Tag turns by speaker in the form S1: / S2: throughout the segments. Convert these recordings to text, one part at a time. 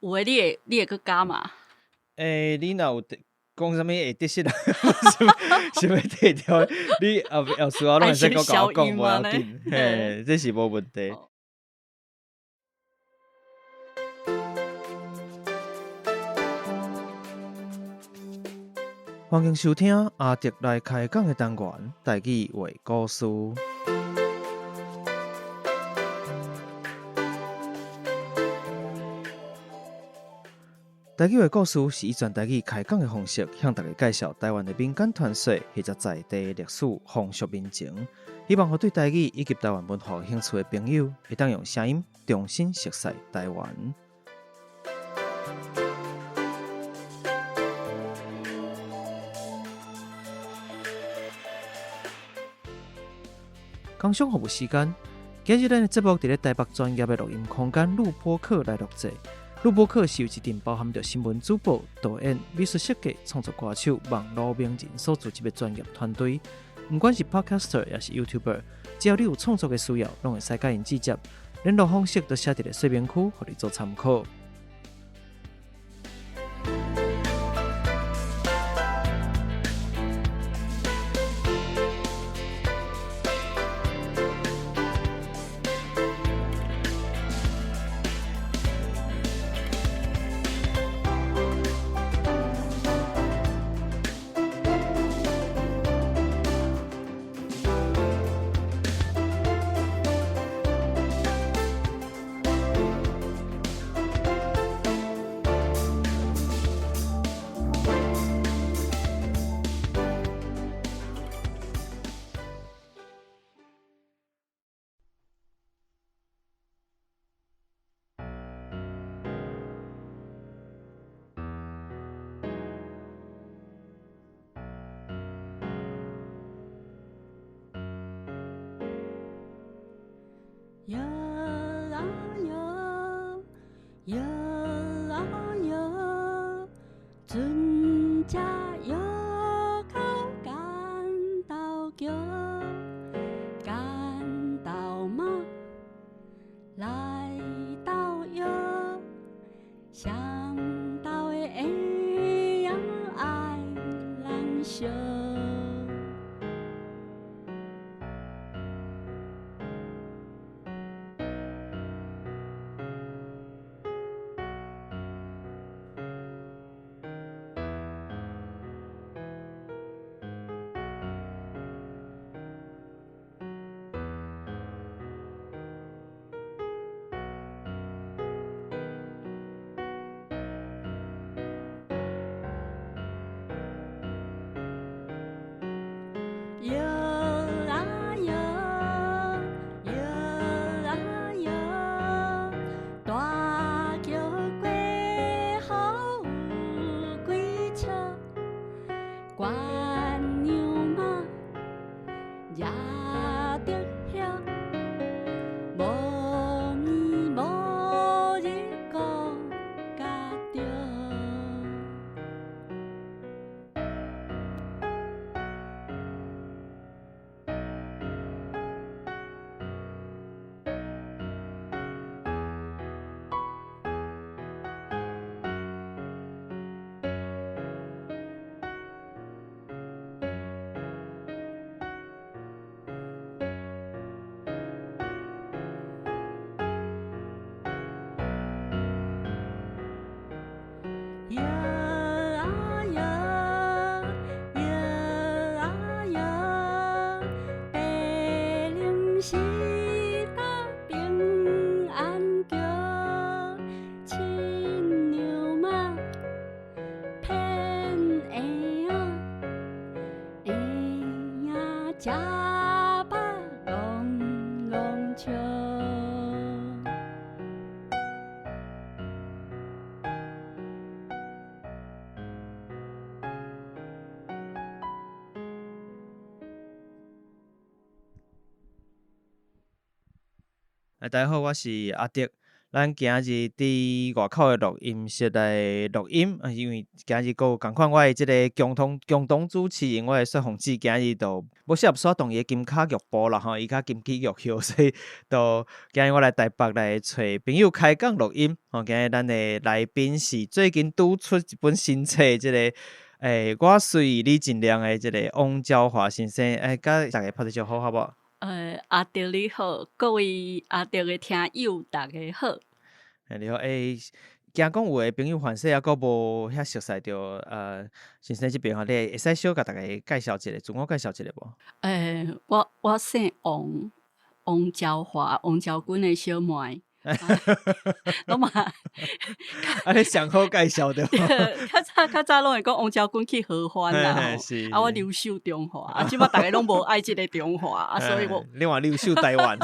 S1: 有的你會閣加嗎？
S2: 欸，你若有講啥物會得失啊？啥物題調？你後後事啊，攏會使閣共我講，無要緊，嘿，這是無問題。歡迎收聽阿德來開講的單元，台語話故事。台語話故事是以全台語開講的方式，向大家介紹台灣的民間傳說或者在地歷史風俗民情，希望予對台語以及台灣文化有興趣的朋友，會當用聲音重新熟悉台灣。工商服務時間，今日咱的節目佇咧台北專業的錄音空間錄播客來錄製。錄播客是由一陣包含著新聞主播、導演、美術設計、創作歌手、網路名人所組織的專業團隊。毋管是 Podcaster 抑是 YouTuber，只要你有創作的需要，攏會使佮𪜶直接聯絡方式，都寫佇咧說明區，予你做參考。大家好，我是阿德。咱今日佇外口的錄音室來錄音，啊，因為今日閣有仝款，我的這个共同主持人，我的雪鳳姊今日就無適合耍動伊的金跤玉步啦吼，伊較金枝玉葉，所以就今日我來台北來揣朋友開講錄音。吼，今日咱的來賓是最近拄出一本新冊，這个我隨意你盡量的這个王昭華先生，佮大家拍一招呼好無？
S1: 阿德你好，各位阿德的聽友大家好。
S2: 你好，驚講有的朋友凡勢猶閣無遐熟似著，先生這邊吼，你會使小共大家介紹一下，自我介紹一下無？
S1: 我姓王，王昭華，王昭君的小妹。攏嘛，
S2: 啊，你上好介紹著。
S1: 較早攏會講王昭君去合歡啦，啊，我留守中華，啊，這擺逐家攏無愛這个中華，啊，所以我
S2: 你話留守台灣，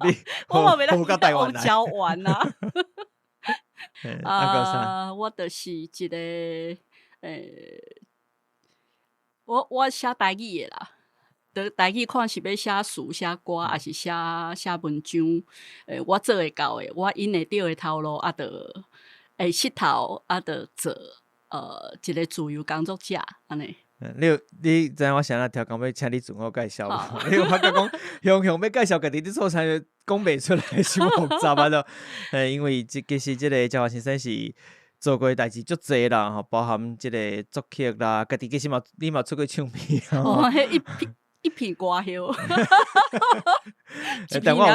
S2: 你
S1: 我嘛袂
S2: 當
S1: 當王昭灣啊。
S2: 啊，
S1: 我就是一个，我寫台語的啦。就台語看是欲寫詞、寫歌，抑是寫文章，我做會到的，我𪜶會著的頭路，啊，就會穡頭，啊，就做一个自由工作者，按呢。
S2: 你知影我啥人刁工欲請你自我介紹無？你有發覺講，雄雄欲介紹家己，你做啥講袂出來，傷複雜啊！都，因為這其實這个昭華先生是做過代誌足濟啦，吼，包含這个作曲啦，家己其實嘛，你嘛出過唱片。
S1: 哦，彼一片一片歌葉，
S2: 但我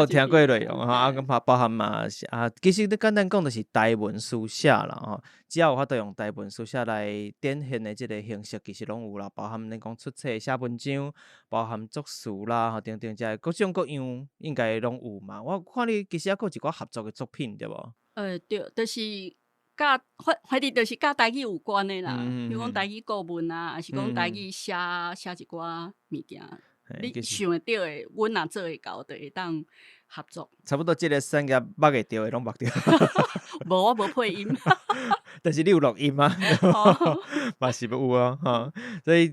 S2: 有聽過內容吼，啊，咁包含嘛是啊，其實你簡單講就是台文書寫啦吼，只要有法度用台文書寫來展現的這个形式，其實攏有啦，包含恁講出冊寫文章，包含作詞啦，吼，等等，這各種各樣應該攏有嘛。我看你其實猶閣有一寡合作的作品對無？
S1: 對，就是佮反正就是佮台語有關的啦，比如講台語顧問啊，抑是講台語寫一寡物件，你想會著的，阮若做會到，就會當合作。
S2: 差不多這个產業捌會著的攏捌著。
S1: 無，我無配音。
S2: 但是你有錄音嗎？嘛是有啊，吼。所以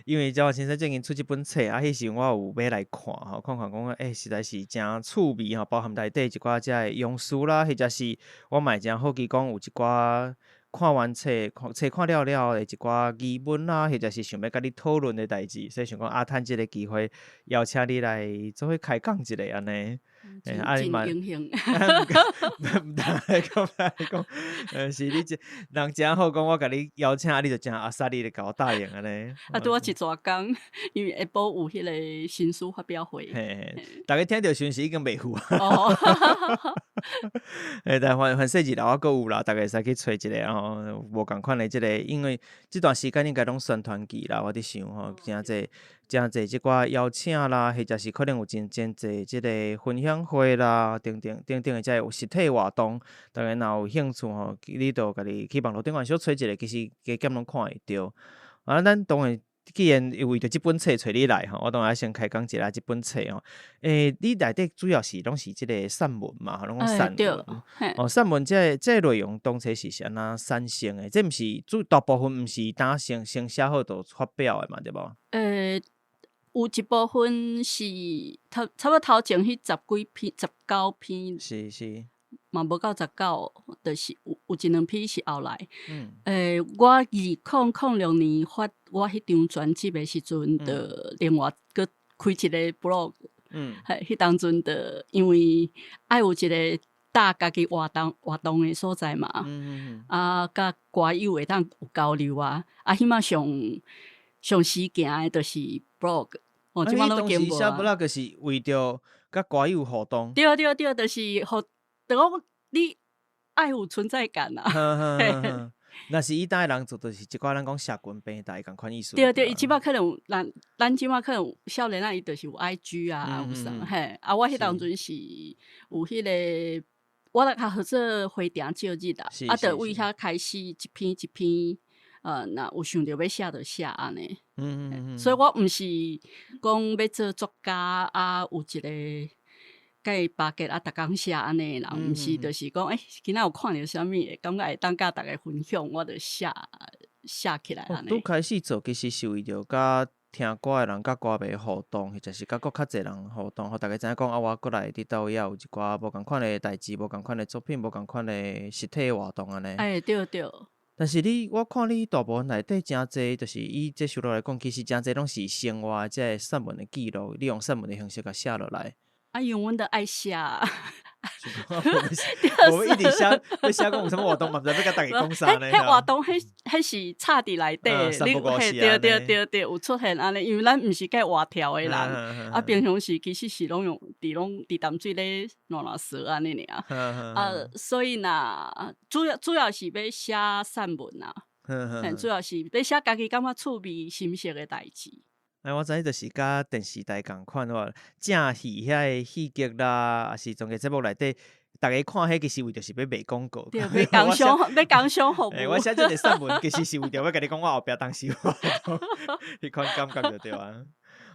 S2: 因為昭華先生最近出這本冊啊，彼時陣我有買來看吼，看看講實在是誠趣味吼，包含內底一寡遮的用詞啦，或者是我嘛會誠好奇講有一寡看完冊看冊看了了後的一寡疑問啦，或者是想欲佮你討論的代誌，所以想講啊，趁這个機會邀請你來做伙開講一下按呢。
S1: 啊，你嘛，毋
S2: 通來講，毋通來講，是你這人誠好講，我共你邀請，你就誠阿薩利就共我答應按呢。
S1: 啊，拄好一逝工，因為下晡有彼个新書發表會。
S2: 嘿，逐家聽著時陣是已經袂赴啊。但凡勢二樓猶閣有啦，逐家會使去揣一下吼，無仝款的這个，因為這段時間應該攏宣傳期啦，我佇想吼，誠濟誠濟這寡邀請啦，或者是可能有真濟這个分享會啦，等等等等的這有實體活動，逐家若有興趣吼，你就家己去網路頂懸小揣一下，其實加減攏看會著。啊，咱當然既然為著這本冊揣你來吼，我當然愛先開講一下這本冊吼。你內底主要是攏是這个散文嘛，攏講散文。哦，散文這个內容當初是按怎產生的？這毋是主大部分毋是當先寫好就發表的嘛，對無？
S1: 有一部分是頭差不多頭前彼十幾篇、19篇，嘛無夠19，就是有一兩篇是後來。我2006年發我彼張專輯的時陣，就另外閣開一个 blog。彼當陣就因為愛有一个搭家己活動的所在嘛。啊，佮歌友會當有交流啊。啊，彼擺上上時行的就是 blog。哦，這擺攏已經無啊。
S2: 寫 blog 是為著佮歌友互動。
S1: 對對對，就是予，就講你愛有存在感啊。
S2: 若是以當的人做，就是一寡咱講社群平台仝款意思。
S1: 對對，伊這擺可能有，咱這擺可能少年仔伊就是有 IG 啊，有啥嘿。啊，我彼當陣是有彼个，我來較號做花埕照日啦，啊，就為遐開始一篇一篇，若有想著欲寫就寫按呢。所以我毋是講欲做作家啊，有一个共伊巴結啊，逐工寫按呢的人，毋是，就是講，今仔有看著啥物，會感覺會當佮逐家分享，我就寫寫起來按呢。
S2: 拄開始做其實是為著佮聽歌的人佮歌迷互動，或者是佮閣較濟人互動，予逐家知影講啊，我閣來佇佗位也有一寡無仝款的代誌，無仝款的作品，無仝款的實體活動按呢。
S1: 欸，對對。
S2: 但是你，我看你大部分內底誠濟，就是以這收錄來講，其實誠濟攏是生活這个散文的記錄，你用散文的形式共寫落來。
S1: 啊，因為阮都愛寫。
S2: 無一直寫，欲寫講有啥物活動嘛，毋知欲共逐家講啥呢？
S1: 彼活動，彼彼是插佇內底，你嘿對對對對，有出現按呢，因為咱毋是計活跳的人，啊，平常時其實是攏用佇攏佇淡水咧亂亂踅按呢爾，啊，所以若主要是欲寫散文啊，主要是欲寫家己感覺趣味心適的代誌。
S2: 哎，我知影就是佮電視台仝款吼，正戲遐个戲劇啦，抑是綜藝節目內底，逐家看彼其實為著是欲賣廣告。
S1: 對，欲工商，欲工商服務。
S2: 欸，我寫這个散文，其實是為著欲共你講，我後壁當時有彼款感覺就對啊。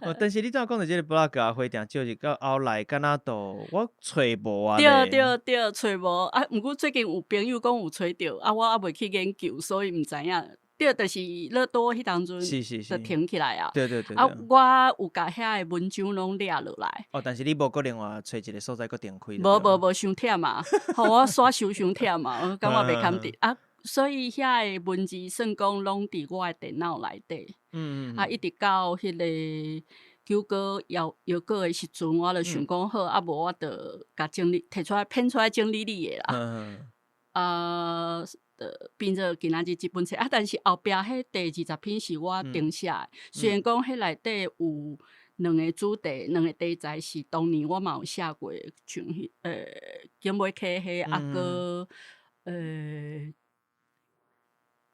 S2: 哦，但是你拄仔講著這个 blog 啊，花定少日到後來敢若都我揣無啊。
S1: 對對對，揣無啊。毋過最近有朋友講有揣著，啊，我猶未去研究，所以毋知影。對，就是樂多彼當陣就停起來啊。
S2: 對對對。
S1: 啊，我有共遐个文章攏掠落來。
S2: 哦，但是你無閣另外揣一个所在閣重開。
S1: 無無無，傷忝啊！予我煞收傷忝啊，我感覺袂堪得啊。所以遐个文字算講攏佇我的電腦內底。啊，一直到彼个九哥邀邀過的時陣，我就想講好，啊無我就共整理，提出來編出來整理你的啦。啊。變做今仔日這本冊啊，但是後壁彼第20篇是我重寫的。雖然講彼內底有兩个主題，兩個題材是當年我嘛有寫過，像彼景尾溪彼啊，閣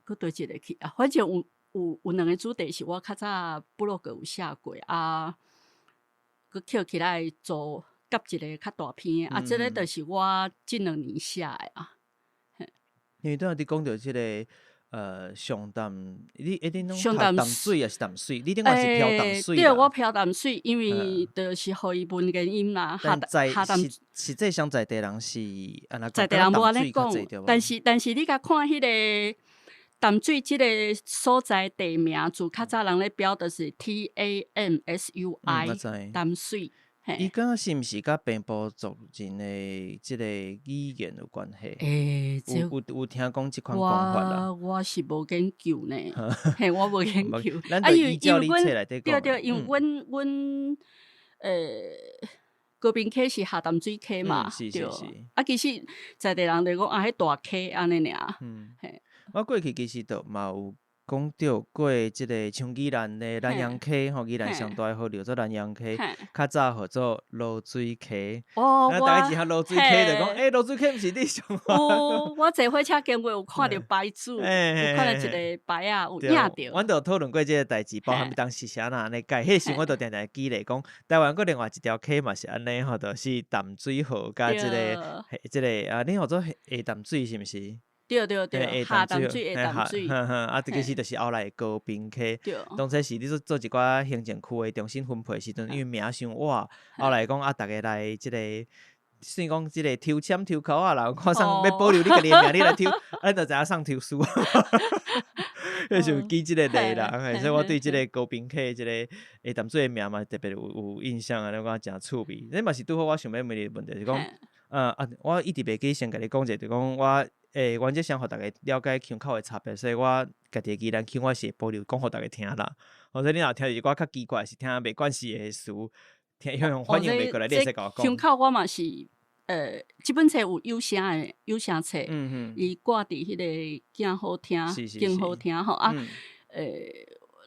S1: 閣佗一个去啊，反正有兩个主題是我較早部落格有寫過啊，閣抾起來做夾一个較大篇的啊，這个就是我這兩年寫的啊。
S2: 因為拄仔你講著這个上淡，你一定攏讀淡水抑是淡水？你頂懸是飄淡水。
S1: 對，我飄淡水，因為就是予伊文言音啦。
S2: 但在實實際上在地人是按怎
S1: 在地人無按呢講，但是你共看彼个淡水這个所在地名，自較早人咧標的是 TAMSUI，淡水。
S2: 伊敢若是毋是佮平埔族人的這个語言有關係？
S1: 欸，
S2: 有有有聽講這款講法啦。
S1: 我是無研究呢，嘿，我無研究。
S2: 啊，因為因為阮
S1: 對對，因為阮高屏溪是下淡水溪嘛，對。啊，其實在地人就講啊，彼大溪按呢爾。嘿。
S2: 我過去其實都嘛有講著過這个像宜蘭的南陽溪吼，宜蘭上大的河流做南陽溪，較早號做濁水溪。
S1: 哦，
S2: 逐家一下濁水溪就講，欸，濁水溪毋是你上。
S1: 有，我坐火車經過有看著牌子，有看著一个牌仔有影著。
S2: 阮就討論過這个代誌，包含當時是按怎按呢改，彼時我就定定記咧講，台灣閣另外一條溪嘛是按呢吼，就是淡水河佮這个這个啊，恁號做下淡水是毋是？
S1: 對對對，下淡水，下淡水。
S2: 啊，其實就是後來的高屏溪。當初是你做做一寡行政區的重新分配的時陣，因為名傷倚，後來講啊，逐家來這个，算講這个抽籤抽鬮仔啦，看送欲保留你家己的名，你來抽，啊，你就知影送抽輸。彼時有舉這个例啦，所以我對這个高屏溪這个下淡水的名嘛特別有印象啊，你感覺誠趣味。這嘛是拄好我想欲問你的問題，是講，啊，我一直袂記先共你講者，就講我。欸，原則上予逐家了解腔口的差別，所以我家己的宜蘭腔我是會保留講予逐家聽啦。所以你若聽著一寡較奇怪，是聽袂慣勢的詞，聽用反應袂過來，你會使共我講。
S1: 腔口我嘛是，這本冊有有聲的有聲冊，伊掛佇彼个鏡好聽，鏡好聽吼啊，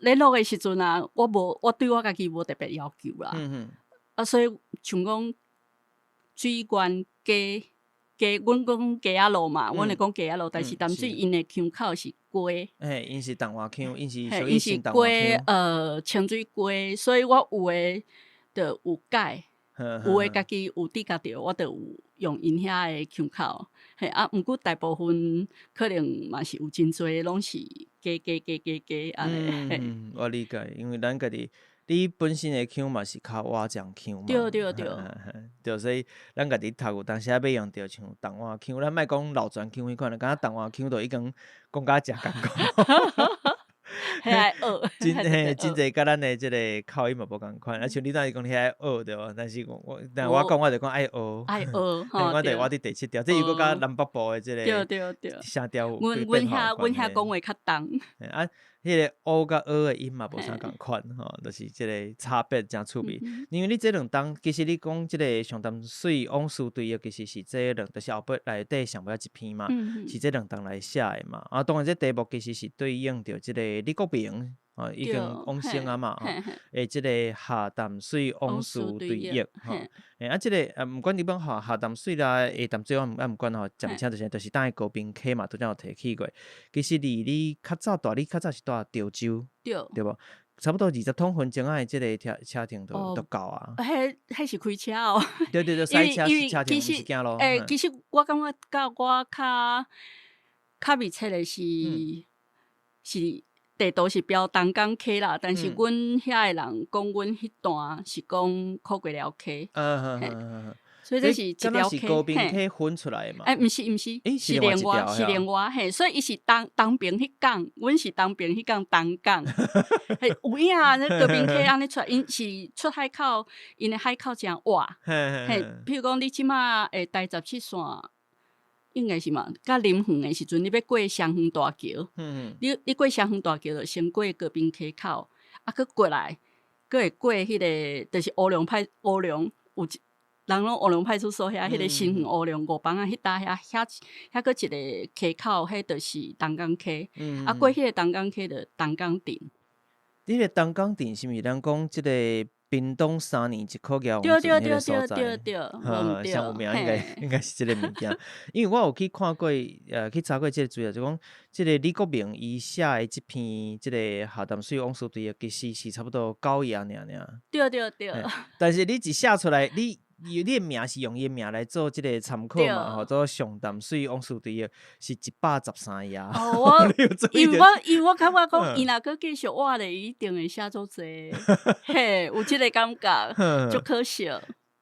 S1: 咧錄的時陣啊，我無，我對我家己無特別要求啦，啊，所以像講水源雞。雞，阮講雞仔路嘛，阮會講雞仔路，但是淡水𪜶的腔口是雞。
S2: 嘿，𪜶是彰化腔，𪜶是屬
S1: 於新彰化腔。清水雞，所以我有的就有改，有的家己有佇家著，我就有用𪜶遐的腔口。嘿啊，毋過大部分可能嘛是有真濟攏是雞雞雞雞雞按呢。
S2: 嗯，我理解，因為咱家己。你本身的腔嘛是較瓦匠腔嘛，
S1: 對對對，
S2: 對，所以咱家己讀有當時仔欲用著像台灣腔，咱莫講老船腔彼款，敢若台灣腔都已經講甲誠艱苦。
S1: 彼愛學。
S2: 真嘿，真濟佮咱的這個口音嘛無仝款，啊像你拄仔講彼愛學對無？但是我但我講我就講愛學。
S1: 愛學，吼。
S2: 我佇我佇第七調，這又閣佮南北部的這個聲調有
S1: 阮阮遐阮遐講話較重。
S2: 啊，彼個烏佮訛的音嘛無啥仝款吼，就是這個差別誠趣味。因為你這兩冬，其實你講這個上淡水往事追憶，其實是這兩，就是後尾內底上尾仔一篇嘛，是這兩冬來寫的嘛。啊，當然這題目其實是對應著這個李國明，哦，已經往生啊嘛，的這個下淡水往事追憶吼。啊，這個啊，毋管你講下下淡水啦，下淡水我毋毋管吼，暫且就是就是佇高屏溪嘛，拄才有提起過。其實離你較早蹛，你較早是蹛潮州，對無？差不多20通分鐘仔的這個車車程就就夠啊。
S1: 彼彼是開車哦。
S2: 對對對，駛車車程毋是行路。
S1: 欸，其實我感覺佮我較較密切的是是地圖是標東港溪啦，但是阮遐的人講阮彼段是講苦瓜寮溪。所以這是一條溪。
S2: 高屏溪分出來的嘛？
S1: 欸，毋是毋是，是另外是另外嘿，所以伊是東東爿彼港，阮是東爿彼港東港。嘿，有影啊，那高屏溪按呢出來，𪜶是出海口，𪜶的海口誠倚。嘿，譬如講你這馬會台十七線，應該是嘛，佮林園的時陣，你欲過雙園大橋，你你過雙園大橋就先過高屏溪口，啊，閣過來，閣會過彼個，就是烏龍派烏龍有一人攏烏龍派出所遐，彼個新園烏龍五枋仔彼搭遐遐遐閣一個溪口，彼就是東港溪，啊，過彼個東港溪就東港鎮。
S2: 彼個東港鎮是毋是咱講這個屏東三年一考舉
S1: 對對對對對對，
S2: 上有名應該應該是這個物件，因為我有去看過，去查過這個資料，就講這個李國明伊寫的這篇這個下淡水往事追憶，其實是差不多九頁爾爾。
S1: 對對對。
S2: 但是你一寫出來，你你的名是用伊的名來做這個參考嘛？吼，做上淡水往事追憶是113頁。
S1: 哦，我因為我因為我感覺講，伊若閣繼續活咧，伊一定會寫足濟，嘿，有這個感覺，足可惜。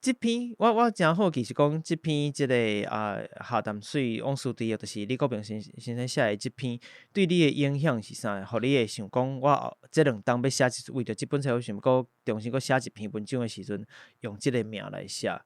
S2: 這篇我我誠好奇是講，這篇這個啊下淡水往事追憶，就是李國明先先生寫的這篇，對你的影響是啥？予你會想講，我這兩冬欲寫，為著這本冊，我想欲閣重新閣寫一篇文章的時陣，用這個名來寫。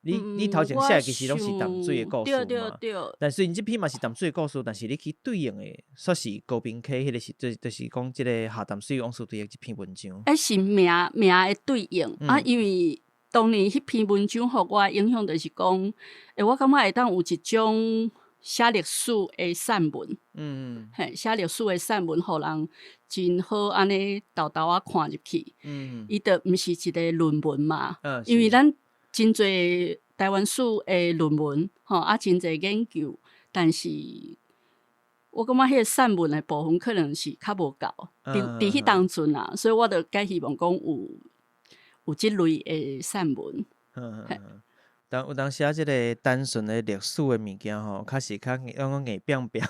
S2: 你你頭前寫的其實攏是淡水的故事嘛？但雖然這篇嘛是淡水的故事，但是你去對應的，煞是高屏溪彼個時陣，就是講這個下淡水往事追憶這篇文章。
S1: 欸，是名名的對應啊，因為當年彼篇文章予我的影響，就是講，欸，我感覺會當有一種寫歷史的散文，嘿，寫歷史的散文，予人真好按呢沓沓仔看入去。伊就毋是一個論文嘛，因為咱真濟台灣史的論文，吼啊，真濟研究，但是我感覺彼個散文的部分可能是較無夠，佇佇彼當陣啊，所以我就較希望講有有這類的散文。
S2: 當有當時啊，這個單純的歷史的物件吼，較是較硬講硬拚拚，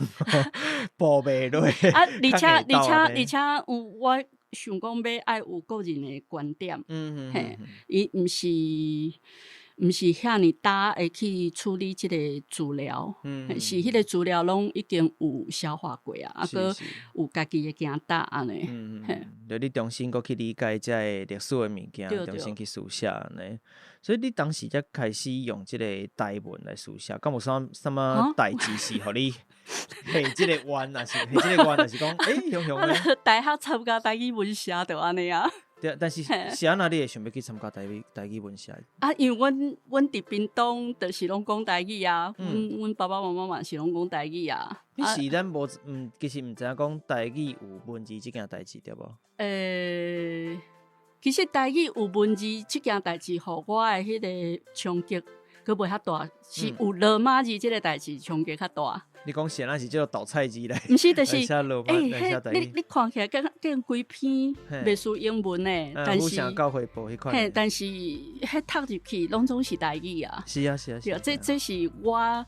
S2: 補袂落。
S1: 啊，而且而且而且有我想講欲愛有個人的觀點，嘿，伊毋是毋是遐爾焦會去處理這個資料，是彼個資料攏已經有消化過啊，啊，閣有家己的行搭按呢。
S2: 嗯，就你重新閣去理解這個歷史的物件，重新去書寫按呢。所以你當時才開始用這個台文來書寫，敢有啥啥物代誌是予你下這個願，抑是下這個願，抑是講欸，雄雄咧？
S1: 大學參加台語文社就按呢啊。
S2: 對，但是是按怎你會想欲去參加台語台語文社？
S1: 啊，因為阮阮佇屏東就是攏講台語啊，阮阮爸爸媽媽嘛是攏講台語啊。
S2: 你是咱無毋，其實毋知影講台語有文字這件代誌對無？
S1: 欸，其實台語有文字這件代誌，予我的彼個衝擊閣袂遐大，是有羅馬字這個代誌衝擊較大。
S2: 你講啥？是這個鬥菜字咧？
S1: 毋是，就是欸，彼你你看起來敢敢規篇袂輸英文的，但是嘿，但是彼讀入去攏總是台語啊。
S2: 是啊，是啊，
S1: 對，這這是我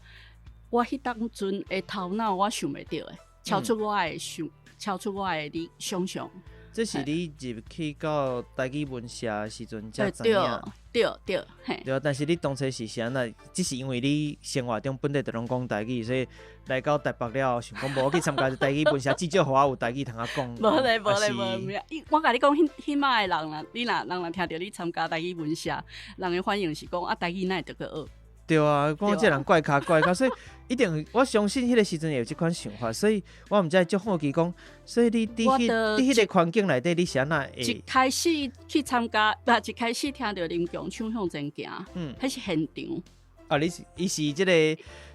S1: 我彼當陣的頭腦，我想袂著的，超出我的想，超出我的理想象。
S2: 這是你入去到台語文社的時陣才知影。
S1: 對對，嘿。
S2: 對啊，但是你當初是啥那？只是因為你生活中本地就攏講台語，所以來到台北了後，想講無我去參加台語文社，至少予我有台語通仔講。
S1: 無咧，無咧，無。我共你講，彼彼擺的人啦，你若人若聽著你參加台語文社，人的反應是講啊，台語哪會著閣學？
S2: 對啊，講這人怪咖怪咖，所以一定我相信彼個時陣會有這款想法，所以我毋知足好奇講，所以你佇彼佇彼個環境內底，你是按怎會？
S1: 一開始去參加，不，一開始聽著林強唱向前行，彼是現場。
S2: 啊，你是伊是這個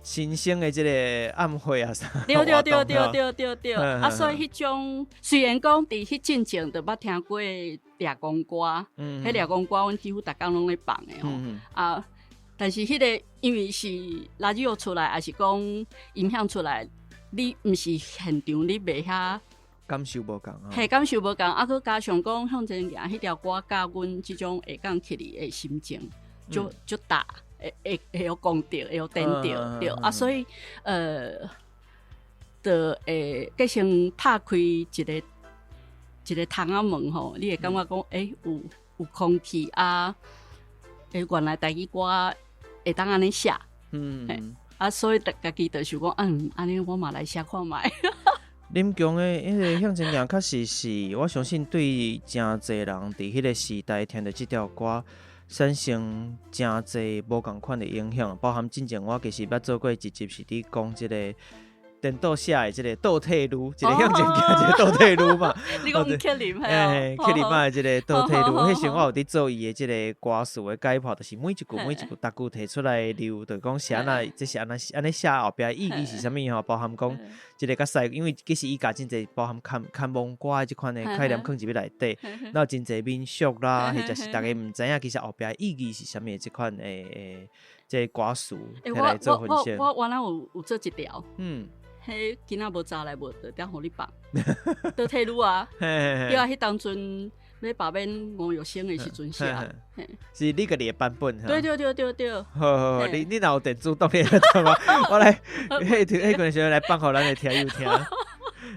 S2: 新生的這個暗會啊啥？
S1: 對對對對對對對，啊，所以彼種雖然講佇彼進前就捌聽過掠狂歌，彼掠狂歌阮幾乎逐工攏咧放的吼，啊。但是彼個因為是垃圾出來，抑是講音響出來，你毋是現場，你袂遐
S2: 感受無仝。
S1: 嘿，感受無仝，啊，閣加上講向前行彼條歌，佮阮這種下崗起來的心情，足足大，會會會曉講著，會曉顛著，對啊，所以就會結成拍開一个一个窗仔門吼，你會感覺講，欸，有有空氣啊，欸，原來台語歌會當按呢寫，啊，所以家己就想講，嗯，按呢我嘛來寫看覓。
S2: 林強的彼个向前行，確實是我相信對誠濟人佇彼個時代聽著這條歌，產生誠濟無仝款的影響，包含進前我其實捌做過一集是佇講這个顛倒寫的這个倒退嚕，一个向前行，一个倒退嚕嘛。
S1: 你講克林係啊？
S2: 克林嘛的這个倒退嚕，彼時我有佇做伊的這个歌詞的解剖，就是每一句每一句，逐句提出來理由，就講是按怎，這是按怎按呢寫後壁意義是啥物吼？包含講這个較細，因為其實伊共真濟包含牽牽亡歌的這款的概念囥入去內底，然後真濟民俗啦，或者是逐家毋知影其實後壁意義是啥物的這款的這个歌詞來做分析。
S1: 我我原來有有做一條，彼囡仔無查來無，就當予你放，倒退嚕啊！對啊，彼當陣欲罷免吳玉生的時陣寫，
S2: 是你家己的版本。
S1: 對對對對對。
S2: 好好好，你你若有電子檔，你來我來，彼彼個時陣來放予咱的聽友聽，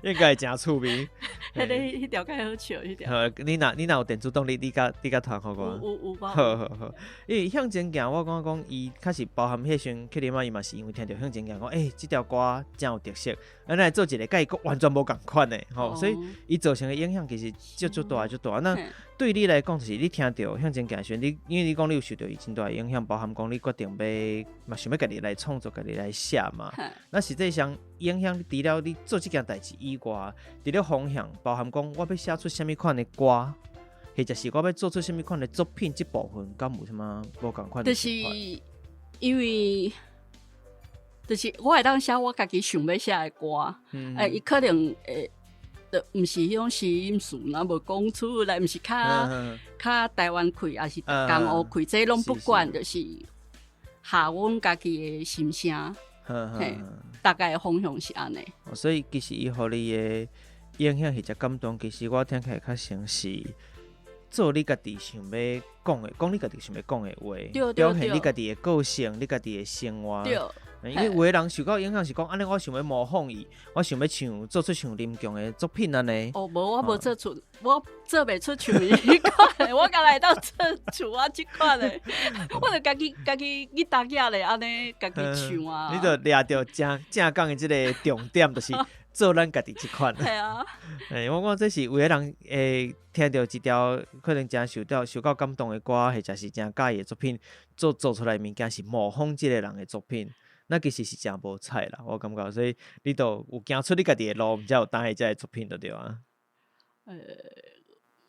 S2: 應該會誠趣味。
S1: 彼个彼條較好笑，彼條。
S2: 好，你若你若有電子檔，你你共你共傳予我。
S1: 有有有。
S2: 好好好，因為向前行，我感覺講伊確實包含彼時陣克林仔，伊嘛是因為聽著向前行，講欸，這條歌誠有特色，咱來做一个佮伊完全無仝款的吼，所以伊造成的影響其實足足大足大。那對你來講，就是你聽著向前行的時陣，你因為你講你有受著伊真大的影響，包含講你決定欲嘛想欲家己來創作，家己來寫嘛。那實際上影響除了你做這件代誌以外，佇咧方向，包含講我欲寫出啥物款的歌，或者是我欲做出啥物款的作品，這部分敢有啥物無仝款的
S1: 就是因為，就是我會當寫我家己想欲寫的歌，欸，伊可能會，就毋是彼種心事，若無講出來，毋是較較台灣氣，抑是江湖氣，這攏不管，就是合阮家己的心聲，嘿，大概的方向是按呢。
S2: 所以其實伊予你的影響或者感動，其實我聽起來較像是做你家己想欲講的，講你家己想欲講的話，表現你家己的個性，你家己的生活。因為有的人受到影響是講，按呢我想欲模仿伊，我想欲像做出像林強的作品按呢。
S1: 哦，無，我無做出，我做袂出像伊彼款的，我敢若會當做像我這款的，我就家己家己去搭起來按呢，家己唱啊。
S2: 你就掠著正正講的這个重點，就是做咱家己這款。
S1: 係啊。
S2: 欸，我講這是有的人會聽著一條可能誠受到受到感動的歌，或者是誠佮意的作品，做做出來的物件是模仿這个人的作品。那其實是誠無彩啦，我感覺，所以你都有行出你家己的路，才有當下這个作品就對啊。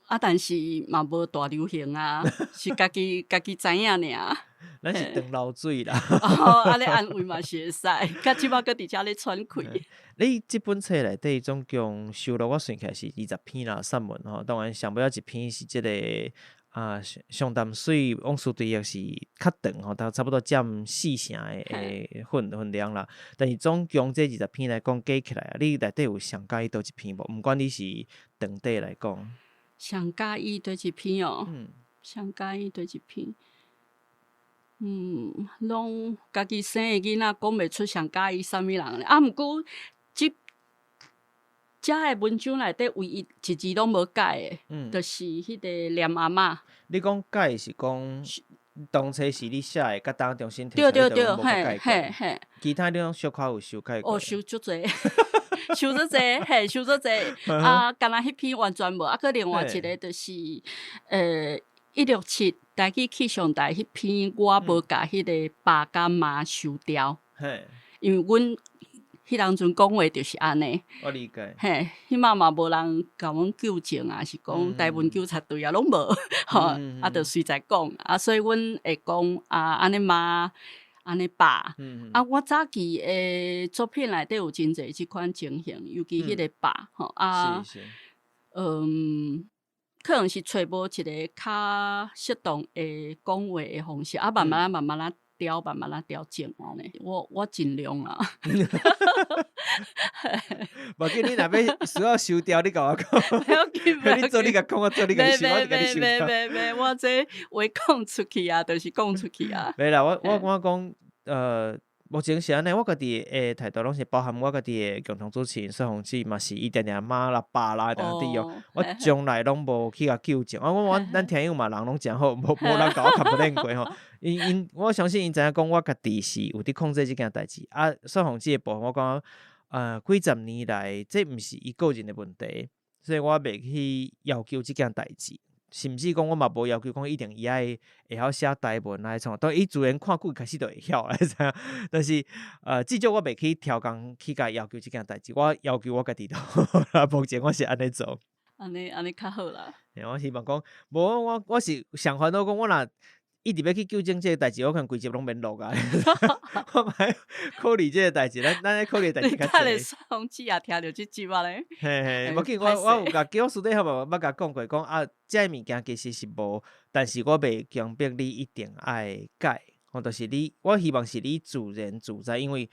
S1: 啊，但是嘛無大流行啊，是家己家己知影爾。
S2: 咱是長流水啦。
S1: 哦，按呢安慰嘛是會使，較這擺閣佇遮咧喘氣。
S2: 你這本冊內底總共收錄，我算起來是20篇啦，散文吼。當然上尾仔一篇是這个啊，上淡水往事追憶是較長吼，差不多佔四成的的分分量啦。但是總共這20篇來講加起來啊，你內底有上佮意佗一篇無？毋管你是長短來講。
S1: 上佮意佗一篇哦，上佮意佗一篇，攏家己生的囡仔講袂出上佮意啥物人咧。啊，毋過這遮的文章內底唯一一字攏無改的，就是彼个念阿嬤。
S2: 你講改是講當初是你寫的，佮當重新提
S1: 對
S2: 出來，
S1: 對對，
S2: 就攏無閣改過。其他你攏小可有修改過。
S1: 哦，修足濟，修足濟，嘿，修足濟。啊，干焦彼篇完全無，啊，閣另外一个就是，167台語氣象台彼篇，我無共彼个爸佮媽修掉。因為阮彼當陣講話就是按呢。
S2: 我理解。
S1: 嘿，彼擺嘛無人共阮糾正啊，是講台文糾察隊啊，攏無，吼，啊，就隨在講，啊，所以阮會講啊，按呢媽，按呢爸，啊，我早期的作品內底有真濟這款情形，尤其彼個爸，吼，啊，可能是揣無一个較適當的講話的方式，啊，慢慢仔慢慢仔調，慢慢仔調整按呢，我盡量啦。
S2: 無緊，你若欲需要修調，你共我講。
S1: 袂要緊，袂
S2: 你做你共講，我做你共修，我共你修調。
S1: 袂袂，我這話講出去啊，就是講出去啊。
S2: 袂啦，我感覺講，目前是按呢，我家己的態度攏是包含我家己的共同主持人雪紅姊嘛是伊定定媽啦爸啦定定佇用，我從來攏無去共糾正。啊，我咱聽友嘛人攏誠好，無人共我 complain 過吼。𪜶𪜶我相信𪜶知影講我家己是有佇控制這件代誌。啊，雪紅姊的部分，我感覺，幾十年來，這毋是伊個人的問題，所以我袂去要求這件代誌。甚至講我嘛無要求講一定伊愛會曉寫台文來創，當伊自然看久開始就會曉，你知影？但是，至少我袂去刁工去共要求這件代誌，我要求我家己就好啦。目前我是按呢做。
S1: 按呢按呢較好啦。
S2: 嘿，我希望講，無我是上煩惱講，我若一直欲去糾正這个代誌，我可能規集攏免錄啊。我嘛愛考慮這个代誌，咱愛考慮的代誌較濟。
S1: 你等下雪紅姊也聽著這集啊咧。
S2: 嘿嘿，無緊，我有共叫我私底下嘛捌共講過，講啊，這个物件其實是無，但是我袂強迫你一定愛改，吼，就是你，我希望是你自然自在，因為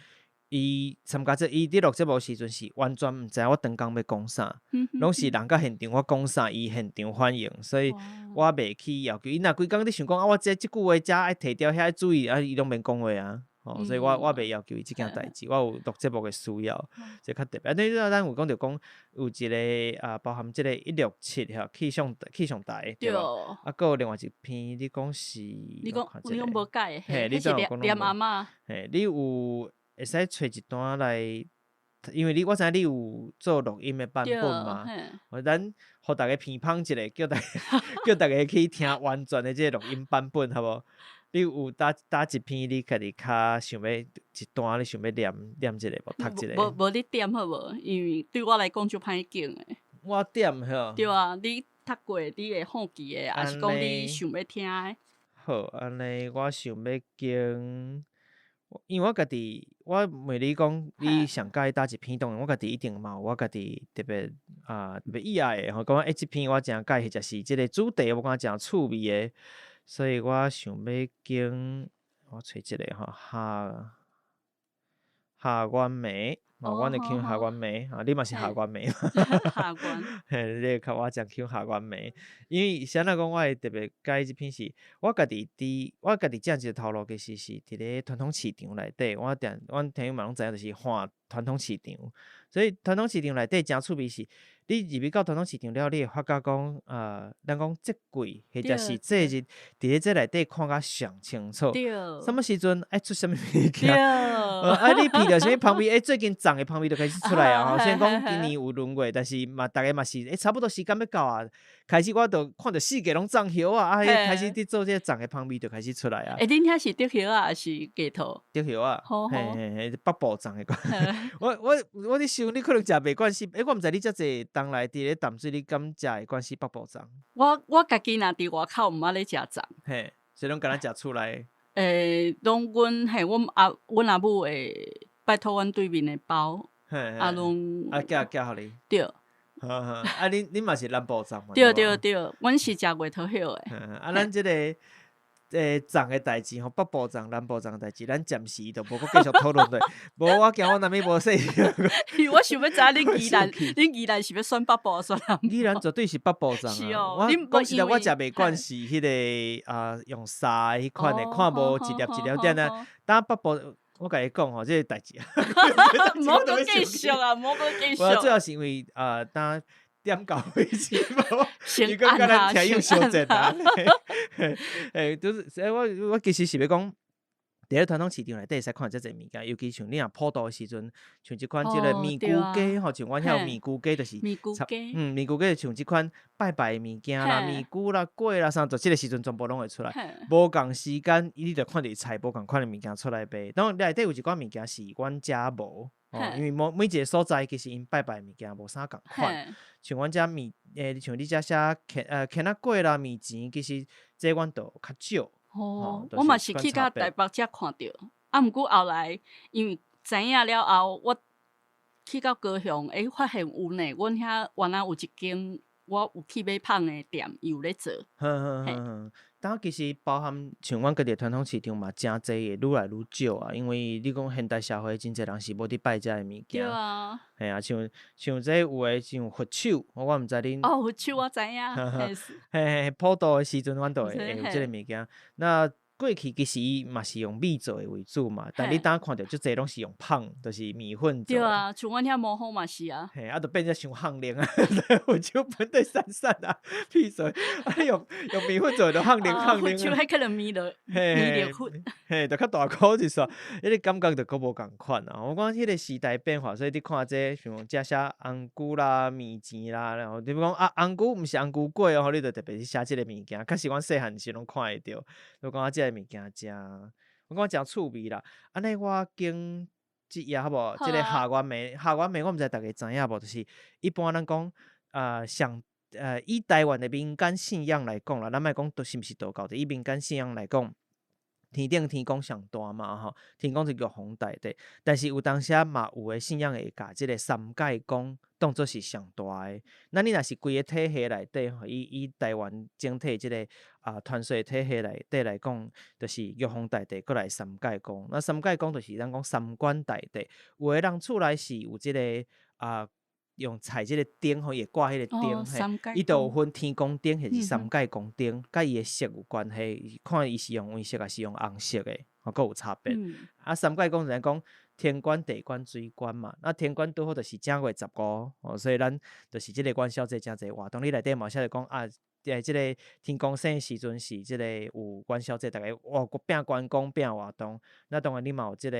S2: 伊參加這伊佇錄節目時陣是完全毋知影我當工欲講啥，攏是人佮現場我講啥，伊現場反應，所以我袂去要求。伊若規工佇想講啊，我這這句話遮愛提掉，遐愛注意，啊，伊攏免講話啊。吼，所以我袂要求伊這件代誌，我有錄節目的需要，這較特別。啊，你咱有講著講有一个啊，包含這个167吼氣象台對無？啊，閣有另外一篇，你講是，
S1: 你講你講無改的，
S2: 嘿，你
S1: 彼是念念阿嬤。
S2: 嘿，你有會使揣一段來，因為你我知影你有做錄音的版本嘛，咱予逐家鼻芳一下，叫逐家去聽完全的這个錄音版本，好無？你有佗一篇你家己較想欲一段，你想欲念念一下無？讀一下。
S1: 無無你點好無？因為對我來講足歹揀的。
S2: 我點吼。
S1: 對啊，你讀過你會好記的，抑是講你想欲聽的？
S2: 好，按呢我想欲揀，因為我家己，我問你講，你上佮意佗一篇，當然我家己一定嘛有我家己特別啊特別意愛的吼，感覺欸這篇我誠佮意，或者是這个主題我感覺誠趣味的，所以我想欲揀，我揣這个吼，下願暝，吼，阮會唱下願暝，啊，你嘛是下願暝。
S1: 下願。
S2: 嘿，你會較我誠唱下願暝，因為是按怎講，我會特別佮意這篇是，我家己佇我家己正一个頭路，其實是佇咧傳統市場內底，我定阮聽友嘛攏知影，就是看傳統市場，所以傳統市場內底誠趣味是，你入去到傳統市場了，你會發覺講，咱講節季或者是節日，佇咧這內底看甲上清楚。啥物時陣愛出啥物物件？啊，你聞著啥物芳味？欸，最近粽的芳味就開始出來啊！吼，雖然講今年有輪過，但是嘛，逐家嘛是欸，差不多時間欲到啊。開始我就看著四界攏種葉仔，啊，開始佇做這個粽的芳味就開始出來啊。
S1: 欸，恁遐是竹葉仔抑是核桃？
S2: 竹葉仔，嘿嘿嘿，北部種的。我佇想，你可能食袂慣是，欸，我毋知你遮濟冬來佇咧淡水，你敢食會慣是北部粽？
S1: 我家己若佇外口毋捌咧食粽。
S2: 嘿，所以攏干焦食厝內。
S1: 欸，攏阮嘿，阮阿母會拜託阮對面的包，啊，攏
S2: 啊，寄寄予你。
S1: 對。
S2: 啊，恁嘛是南部粽嘛？
S1: 對對對，阮是食月桃葉的。
S2: 啊，咱這個粽的代誌吼，北部粽、南部粽的代誌，咱暫時就無閣繼續討論落。無，我驚我若欲無說。
S1: 我想欲知影恁宜蘭，恁宜蘭是欲選北部抑選南部？
S2: 宜蘭絕對是北部粽啊！我講實在，我食袂慣是彼个啊，用沙彼款的，看無一粒一粒點仔。當北部。我共你講吼，這個代誌。
S1: 莫閣繼續啊，莫閣繼續。
S2: 我主要是因為啊，當點到為止無，
S1: 先按下，
S2: 聽有小陣啊。欸，就是欸，我其實是欲講，佇咧傳統市場內底會使看遮濟物件，尤其像你若普渡的時陣，像這款這個麵龜雞吼，像阮遐有麵龜雞，就是
S1: 麵龜雞，
S2: 麵龜雞像這款拜拜的物件啦，麵龜啦、粿啦啥，就這個時陣全部攏會出來。無仝時間，你就看著菜無仝款的物件出來賣。當然內底有一寡物件是阮遮無，因為每每一個所在其實𪜶拜拜的物件無啥仝款。像阮遮麵，像你遮寫牽仔粿啦、麵錢，其實這阮就較少。
S1: 哦，我嘛是去到台北才看著，啊，毋過後來因為知影了後，我去到高雄，欸，發現有呢，阮遐原來有一間我有去買麭的店，伊有咧做。
S2: 呵呵呵呵，當其實包含像阮家己傳統市場嘛，誠濟會愈來愈少啊，因為你講現代社會真濟人是無佇拜這个物件。
S1: 對啊。
S2: 嘿啊，像這有的像佛手，我毋知恁。
S1: 哦，佛手我知影。
S2: 嘿嘿，普渡的時陣，阮都會有這个物件。那過去其實伊嘛是用米做的為主嘛，但你當看著足濟攏是用麭，就是麵粉做。
S1: 對啊，像阮遐魔方嘛是啊。
S2: 嘿，啊，就變做傷烘冷啊，佛手本底散散啊，屁水，啊用麵粉做就烘冷烘冷。
S1: 佛手彼可能麵就麵就粉。
S2: 嘿，就較大顆一撮，彼個感覺就閣無仝款啊。我講彼個時代變化，所以你看這像遮寫紅龜啦、麵錢啦，然後你欲講啊紅龜毋是紅龜粿哦，你就特別去寫這個物件。確實阮細漢時攏看會著，我感覺這個物件誠，我感覺誠趣味啦。按呢我經這頁好無？這個下元暝，下元暝我毋知大家知影無？就是一般咱講啊，上以台灣的民間信仰來講啦，咱莫講是毋是道教的，以民間信仰來講，天頂天公上大嘛吼，天公是玉皇大帝，但是有當時嘛有的信仰會共這個三界公當做是上大的。那你若是規個體系內底吼，以台灣整體這個啊傳說體系內底來講，就是玉皇大帝閣來三界公。那三界公就是咱講三官大帝，有的人厝內是有這個啊，用採這個燈吼，伊會掛彼個燈，伊就有分天公燈還是三界公燈，佮伊的色有關係，看伊是用黃色還是用紅色的，吼，閣有差別。啊，三界公就講天官、地官、水官嘛。那天官拄好就是正月15，哦，所以咱就是這個元宵節誠濟活動。你內底嘛寫著講啊，這個天公生的時陣是這個有元宵節，逐家哇，拚關公拚活動。那當然你嘛有這個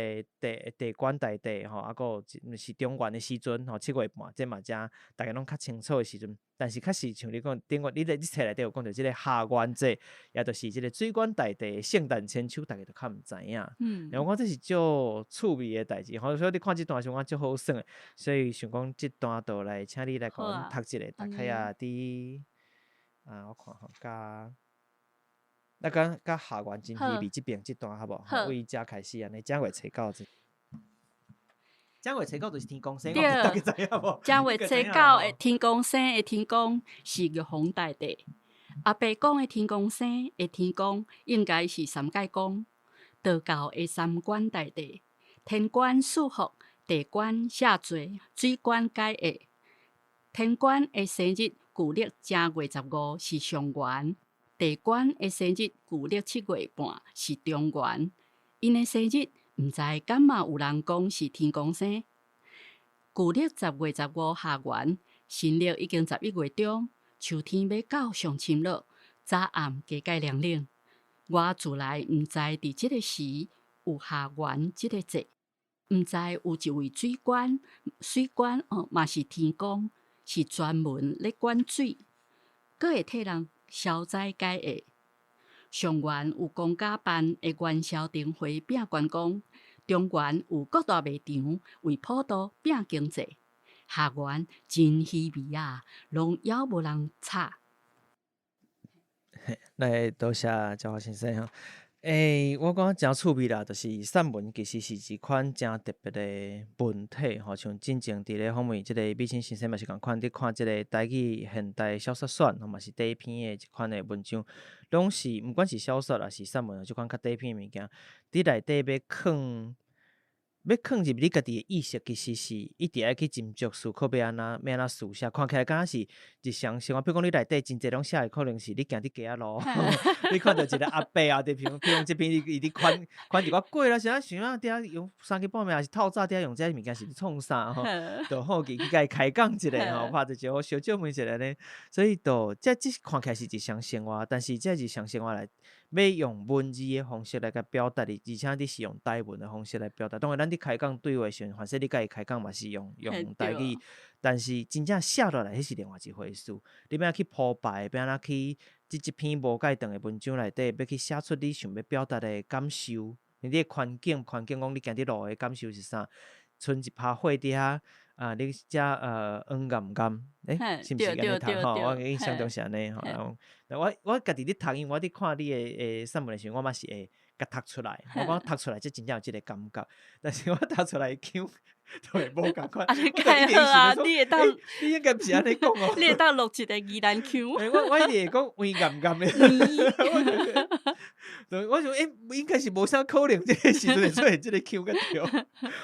S2: 地官大帝吼，啊，閣有是中元的時陣吼，7月半，這嘛誠逐家攏較清楚的時陣。但是確實像你講頂個，你咧你冊內底有講著這個下元節，也就是這個水官大帝的聖誕千秋，逐家就較毋知影。我講這是足趣味的代誌，吼，所以你看這段時我足好耍的，所以想講這段就來請你來共阮讀一下，大概啊，佇啊，我看吼，佮那佮下元真稀微這邊這段好無？為遮開始按呢，正月初九這。正月初九就是天公生，
S1: 對，
S2: 大家知影無？
S1: 正月初九的天公生的天公是玉皇大帝，阿伯講的天公生的天公應該是三界公，道教的三官大帝，天官賜福，地官赦罪，水官解厄。天官的生日舊曆正月15是上元，地官的生日舊曆7月半是中元，𪜶的生日。毋知敢嘛有人講是天公生？舊曆10月15下元，新曆已經11月中，秋天欲到上深了，早暗加蓋涼冷。我自來毋知佇這個時有下元這個節，毋知有一位水官，水官哦嘛是天公，是專門咧管水，閣會替人消災解厄。上元有公家辦的元宵燈會拚關公，中元有各大賣場為普渡拚經濟，下元真稀微啊，攏猶無人插。
S2: 來，多謝嘉華先生吼。欸，我感覺誠趣味啦，就是散文其實是一款誠特別的文體吼，像進前佇咧訪問這個美清先生嘛是仝款，佇看這個台語現代小說選，吼嘛是短篇的一款的文章，攏是毋管是小說抑是散文，這款較短篇的物件，佇內底欲囥欲囥入你家己的意識，其實是一直愛去斟酌思考欲按怎欲按怎書寫。看起來敢若是日常生活，比如講你內底真濟攏寫的，可能是你行佇街仔路，你看著一個阿伯啊，佇譬如譬如講這篇伊佇款款一寡過啦，啥想啊，佇遐用三更半暝，抑是透早佇遐用這物件是咧創啥吼？就好奇去共伊開講一下吼，拍一招呼小借問一下呢。所以就這這看起來是日常生活，但是這日常生活來欲用文字的方式來共表達的，而且你是用台文的方式來表達。當然，咱佇開講對話時陣，凡勢你共伊開講嘛是用用台語，但是真正寫落來，彼是另外一回事。你欲按怎去鋪排，欲按怎去佇這篇無蓋長的文章內底，欲去寫出你想欲表達的感受，你的環境環境講你行佇路的感受是啥？賰一趴火佇遐。啊，你遮黃岩岩，欸，是毋是按呢讀吼？我印象中是按呢吼。我我家己咧讀，因為我佇看你的散文的時陣，我嘛是會共讀出來。我講讀出來，這真正有這个感覺。但是我讀出來的腔就會無仝款。
S1: 啊，你較好啊，你會當，
S2: 你應該毋是按呢講哦。
S1: 你會當錄一个宜蘭腔。
S2: 我我一直會講黃岩岩的。我想，欸，應該是無啥可能，這个時陣會出現這个腔才對。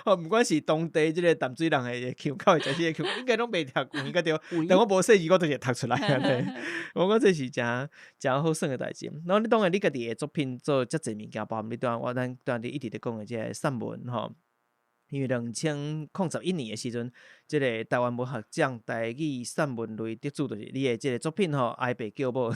S2: 吼，毋管是當地這个淡水人的腔，較會食這个腔，應該攏袂聽黃才對。但我無細字，我就是會讀出來按呢。我感覺這是誠誠好耍的代誌。然後你當然你家己的作品做遮濟物件，包含你拄仔我咱拄仔你一直咧講的這个散文吼。因為2011年的時陣，這个台灣文學獎台語散文類得主就是你的這个作品吼，哀爸叫母，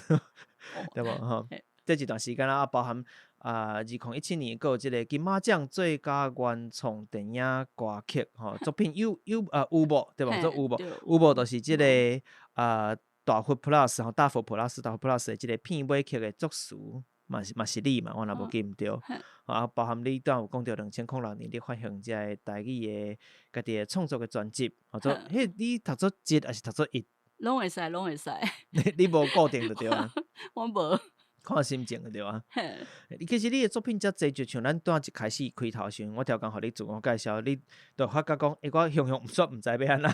S2: 對無吼？這一段時間啊，包含啊，2017年閣有這个金馬獎最佳原創電影歌曲吼作品有有啊有無對無？做有無？有無就是這个啊大佛 Plus 吼，大佛普拉斯大佛 Plus 的這个片尾曲的作詞嘛是嘛是你嘛，我若無記毋著。啊，包含你拄仔有講著2006年你發行這个台語的家己的創作的專輯，號做彼你讀做集抑是讀做一？
S1: 攏會使，攏會使。
S2: 你你無固定就對啊。
S1: 我無。
S2: 看心情就對啊。其實你的作品遮濟，就像咱拄仔一開始開頭時陣，我頭剛予你自我介紹，你就發覺講，欸，我雄雄毋煞毋知欲按怎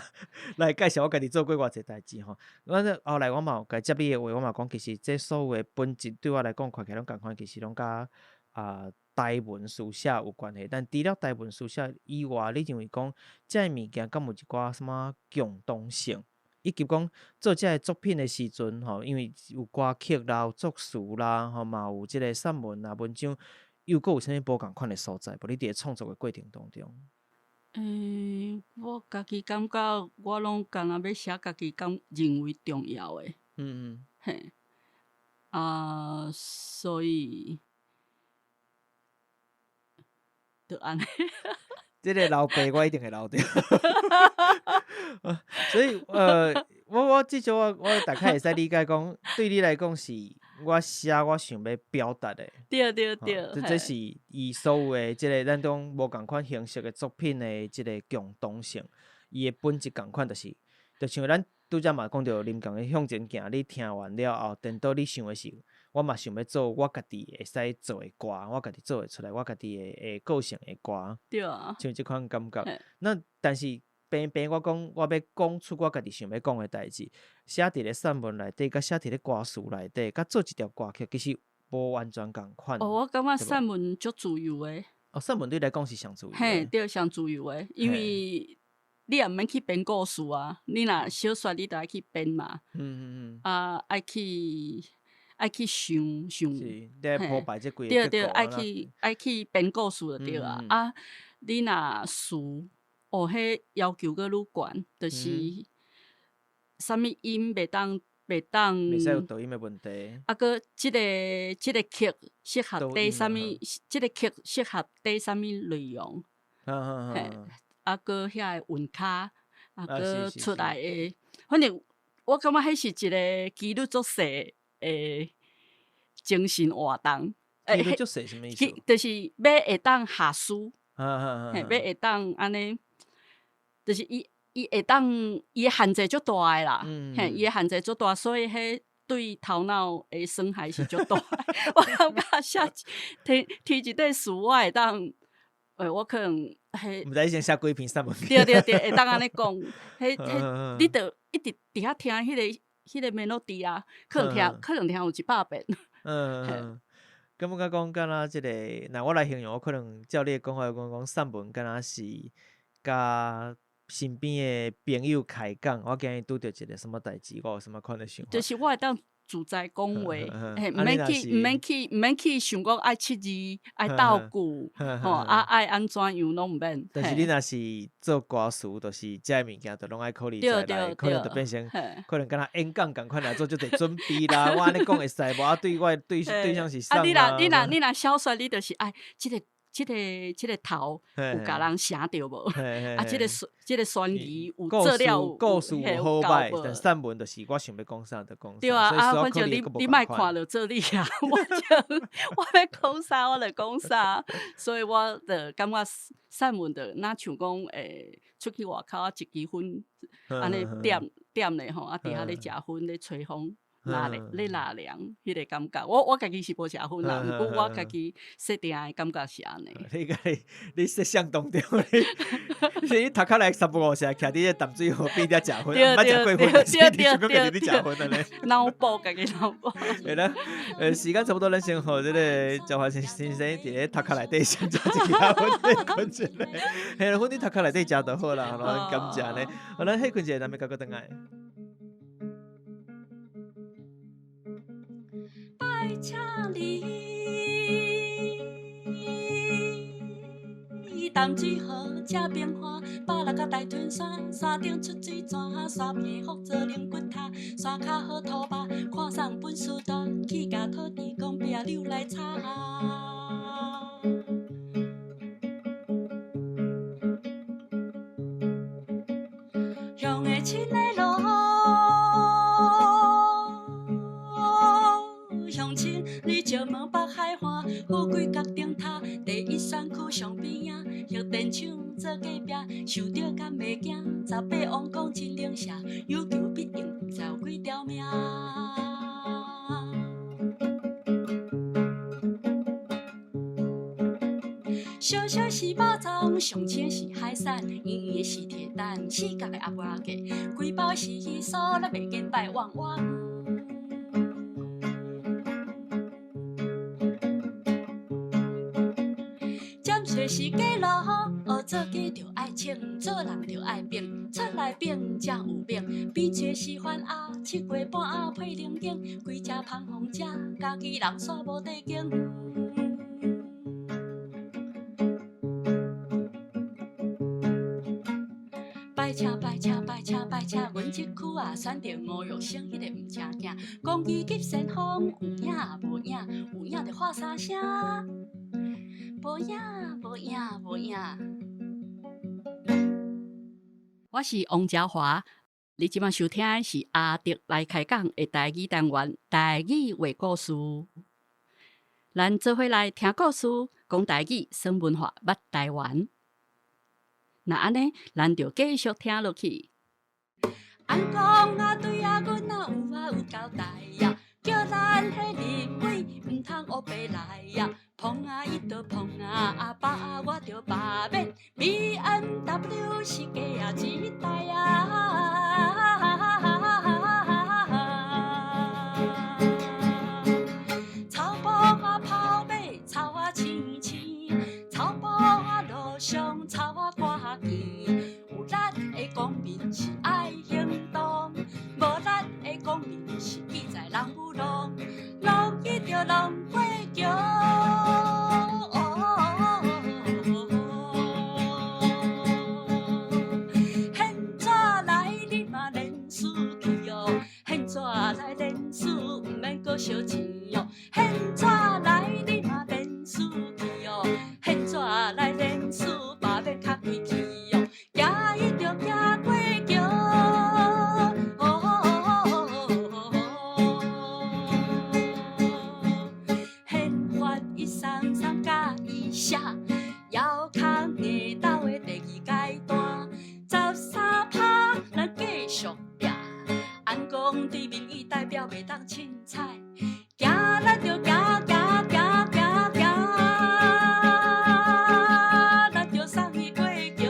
S2: 來介紹我家己做過偌濟代誌吼。我這後來我嘛有共接你的話，我嘛講，其實這所有的本質對我來講，看起來攏仝款，其實攏佮啊台文書寫有關係。但除了台文書寫以外，你認為講這个物件敢有一寡啥物共通性？以及講做這个作品的時陣吼，因為有歌曲啦、有作詞啦，吼嘛有這个散文啊、文章，又閣有啥物無仝款的所在無？你佇咧創作的過程當中。
S1: 欸，我家己感覺，我攏敢若欲寫家己感認為重要的。嘿，啊，所以，就按呢。
S2: 這个留白我一定會留著。所以，我我至少我我大概會使理解講，對你來講是我寫我想欲表達的。
S1: 對對對。
S2: 這這是伊所有的這个咱講無仝款形式的作品的這个共通性，伊的本質仝款就是，就像咱拄才嘛講著林共的向前行，你聽完了後，顛倒你想的是，我嘛想欲做我家己會使做的歌，我家己做會出來，我家己的的個性的歌。
S1: 對啊。
S2: 像這款感覺。那但是平平我講，我欲講出我家己想欲講的代誌，寫佇咧散文內底，佮寫佇咧歌詞內底，佮做一條歌曲，其實無完全仝款。
S1: 哦，我感覺散文足自由的。
S2: 哦，散文對你來講是上自由的。
S1: 嘿，對，上自由的，因為你也毋免去編故事啊，你若小說你著愛去編嘛。啊，愛去愛去想想。
S2: 是，你愛鋪排這規個
S1: 對對，愛去愛去編故事就對啊。啊，你若詞，哦，彼要求閣愈懸，就是啥物音袂當袂當。
S2: 袂使有濁音的問題。
S1: 啊，閣這个這个曲適合缀啥物？這个曲適合綴啥物內容？嘿，啊，閣遐个韻跤，啊，閣出來的，反正我感覺彼是一个幾率足細的精神活動。
S2: 幾率足細啥物意思？
S1: 就是欲會當下思，嘿，欲會當按呢，就是伊伊會當伊的限制足大的啦，嘿，伊的限制足大，所以彼對頭腦的損害是足大的。我感覺寫提提一塊詞，我會當，欸，我可能彼，
S2: 毋知以前寫幾篇散文。
S1: 對對對，會當按呢講，彼彼，你著一直佇遐聽彼个彼个 melody 啊，可能聽可能聽有一百遍。
S2: 嗯。感覺講敢若這個，若我來形容，我可能照你的講法，講講散文敢若是佮身邊的朋友開講，我今日拄著一個啥物代誌，我有啥物款的想法。
S1: 就是我會當自在講話，嘿，毋免去，毋免去，毋免去想講愛七字，愛鬥句，吼，啊愛按怎樣攏毋免。
S2: 但是你若是做歌詞，就是這个物件，就攏愛考慮在內，可能就變成，可能敢若演講仝款來做足濟準備啦。我按呢講會使無？啊，對我對象是啥？
S1: 啊，你若小說，你就是愛這个。這個頭有共人寫著無？啊，這個懸疑有做了，
S2: 故事有好歹，但散文就是我想欲講啥就講啥。
S1: 對啊，啊，反正你莫看著做你啊，我就我欲講啥我就講啥，所以我就感覺散文就若像講出去外口啊，一支薰按呢點點咧吼，啊佇遐咧食薰咧吹風。納涼咧納涼，彼個感覺，我家己是無食薰啦，毋過我家己設定的感覺是按呢。
S2: 你家己你設想當中，你頭殼來三不五時徛佇咧淡水河邊遐食薰，毋捌食過薰，是你想講家己咧食薰按呢？
S1: 腦補家己腦補。
S2: 會啦，時間差不多，咱先予這个趙華先生佇咧頭殼內底先食一支薰，歇睏一下。嘿，薰佇頭殼內底食就好啦，咱感謝呢。好，咱歇睏一下，咱欲閣轉來。
S1: 拜請你，淡水河這變化，百六甲大屯山，山頂出水泉，山邊福做龍骨塔，山跤好土肉，看送本事大，去共土地公壁扭來插。鄉的親的路，鄉親你石門北海岸，富貴角頂塔，第一選區上邊仔，核電廠做隔壁，受著敢袂驚？18王公真靈社，有求必應，毋知有幾條命。小小是肉粽，上青是海產，圓圓的是鐵蛋，四角的鴨仔雞，規包是魚酥，咱袂見拜旺旺。尖喙是假路，做雞就愛穿，做人就愛變，出來變才有名。扁喙是番鴨，七月半仔配龍井，規只芳予食，家己人煞無地經。拜車拜車拜車拜車，阮這區啊選著吳玉生，彼個毋正經。講伊急先鋒，有影無影？有影就喊三聲，無影無影無影。我是王嘉華，你這擺收聽的是阿德來開講的台語單元《台語話故事》。咱做伙來聽故事，講台語，耍文化，捌台灣。若按呢，咱就繼續聽落去。按講啊，對啊，阮啊有啊有交代呀，叫咱彼立委毋通烏白來呀。碰啊伊就碰啊，阿爸啊我就罷免。BMW 是假啊一台啊。草埔啊跑馬，草啊青青，草埔啊路上草啊趕墘。有力的公民是愛行動，無力的公民是記在人有浪，浪去就浪過橋。現紙來你嘛連輸去哦，現紙來連輸，毋免閣燒錢哦。現紙來你嘛連輸去哦，現紙來連輸，罷免較規氣哦。行伊就行過橋。憲法133佮伊寫，遙控硬鬥的第二階段，13%咱繼續拼。按講對民意代表袂當凊彩，行咱就行行行行行，咱就送伊過橋。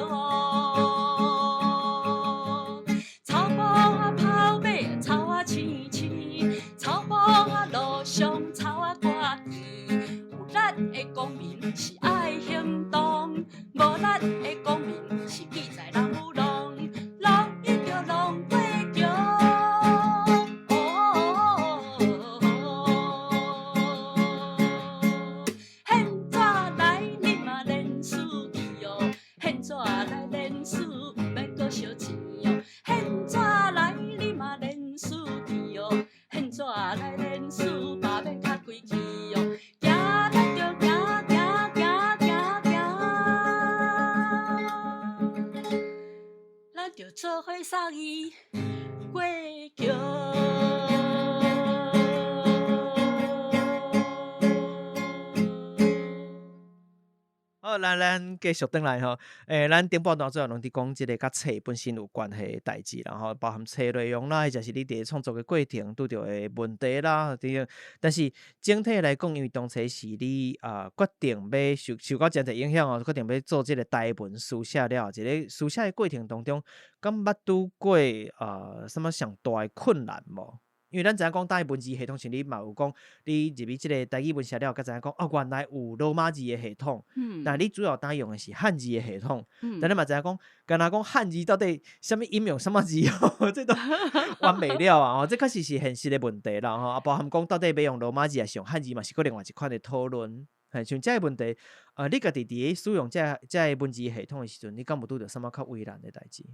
S1: 草埔啊跑馬，草啊青青，草埔啊路上草啊趕墘。燒錢哦。現怎來你嘛連輸去哦，現怎來連輸罷免較規氣哦。行咱著行行行行行，咱著做伙送伊過橋。
S2: 好，咱繼續轉來吼。咱頂半段主要攏佇講這个佮冊本身有關係的代誌啦吼，包含冊內容啦，或者是你佇創作的過程拄著的問題啦，等等。但是整體來講，因為當初是你決定欲受到真濟影響哦，決定欲做這个台文書寫了後，一个書寫的過程當中，敢捌拄過啥物上大的困難無？因為咱知影講台語文字系統，像你嘛有講，你入去這个台語文寫了後，才知影講哦，原來有羅馬字的系統。但你主要當用的是漢字的系統。但你嘛知影講，敢若講漢字到底啥物音用啥物字哦，這都完袂了啊！吼，這確實是現實的問題啦吼。啊，包含講到底欲用羅馬字抑是用漢字嘛，是閣另外一款的討論。嘿，像這个問題，你家己佇咧使用這个文字系統的時陣，你敢有拄著啥物較為難的代誌？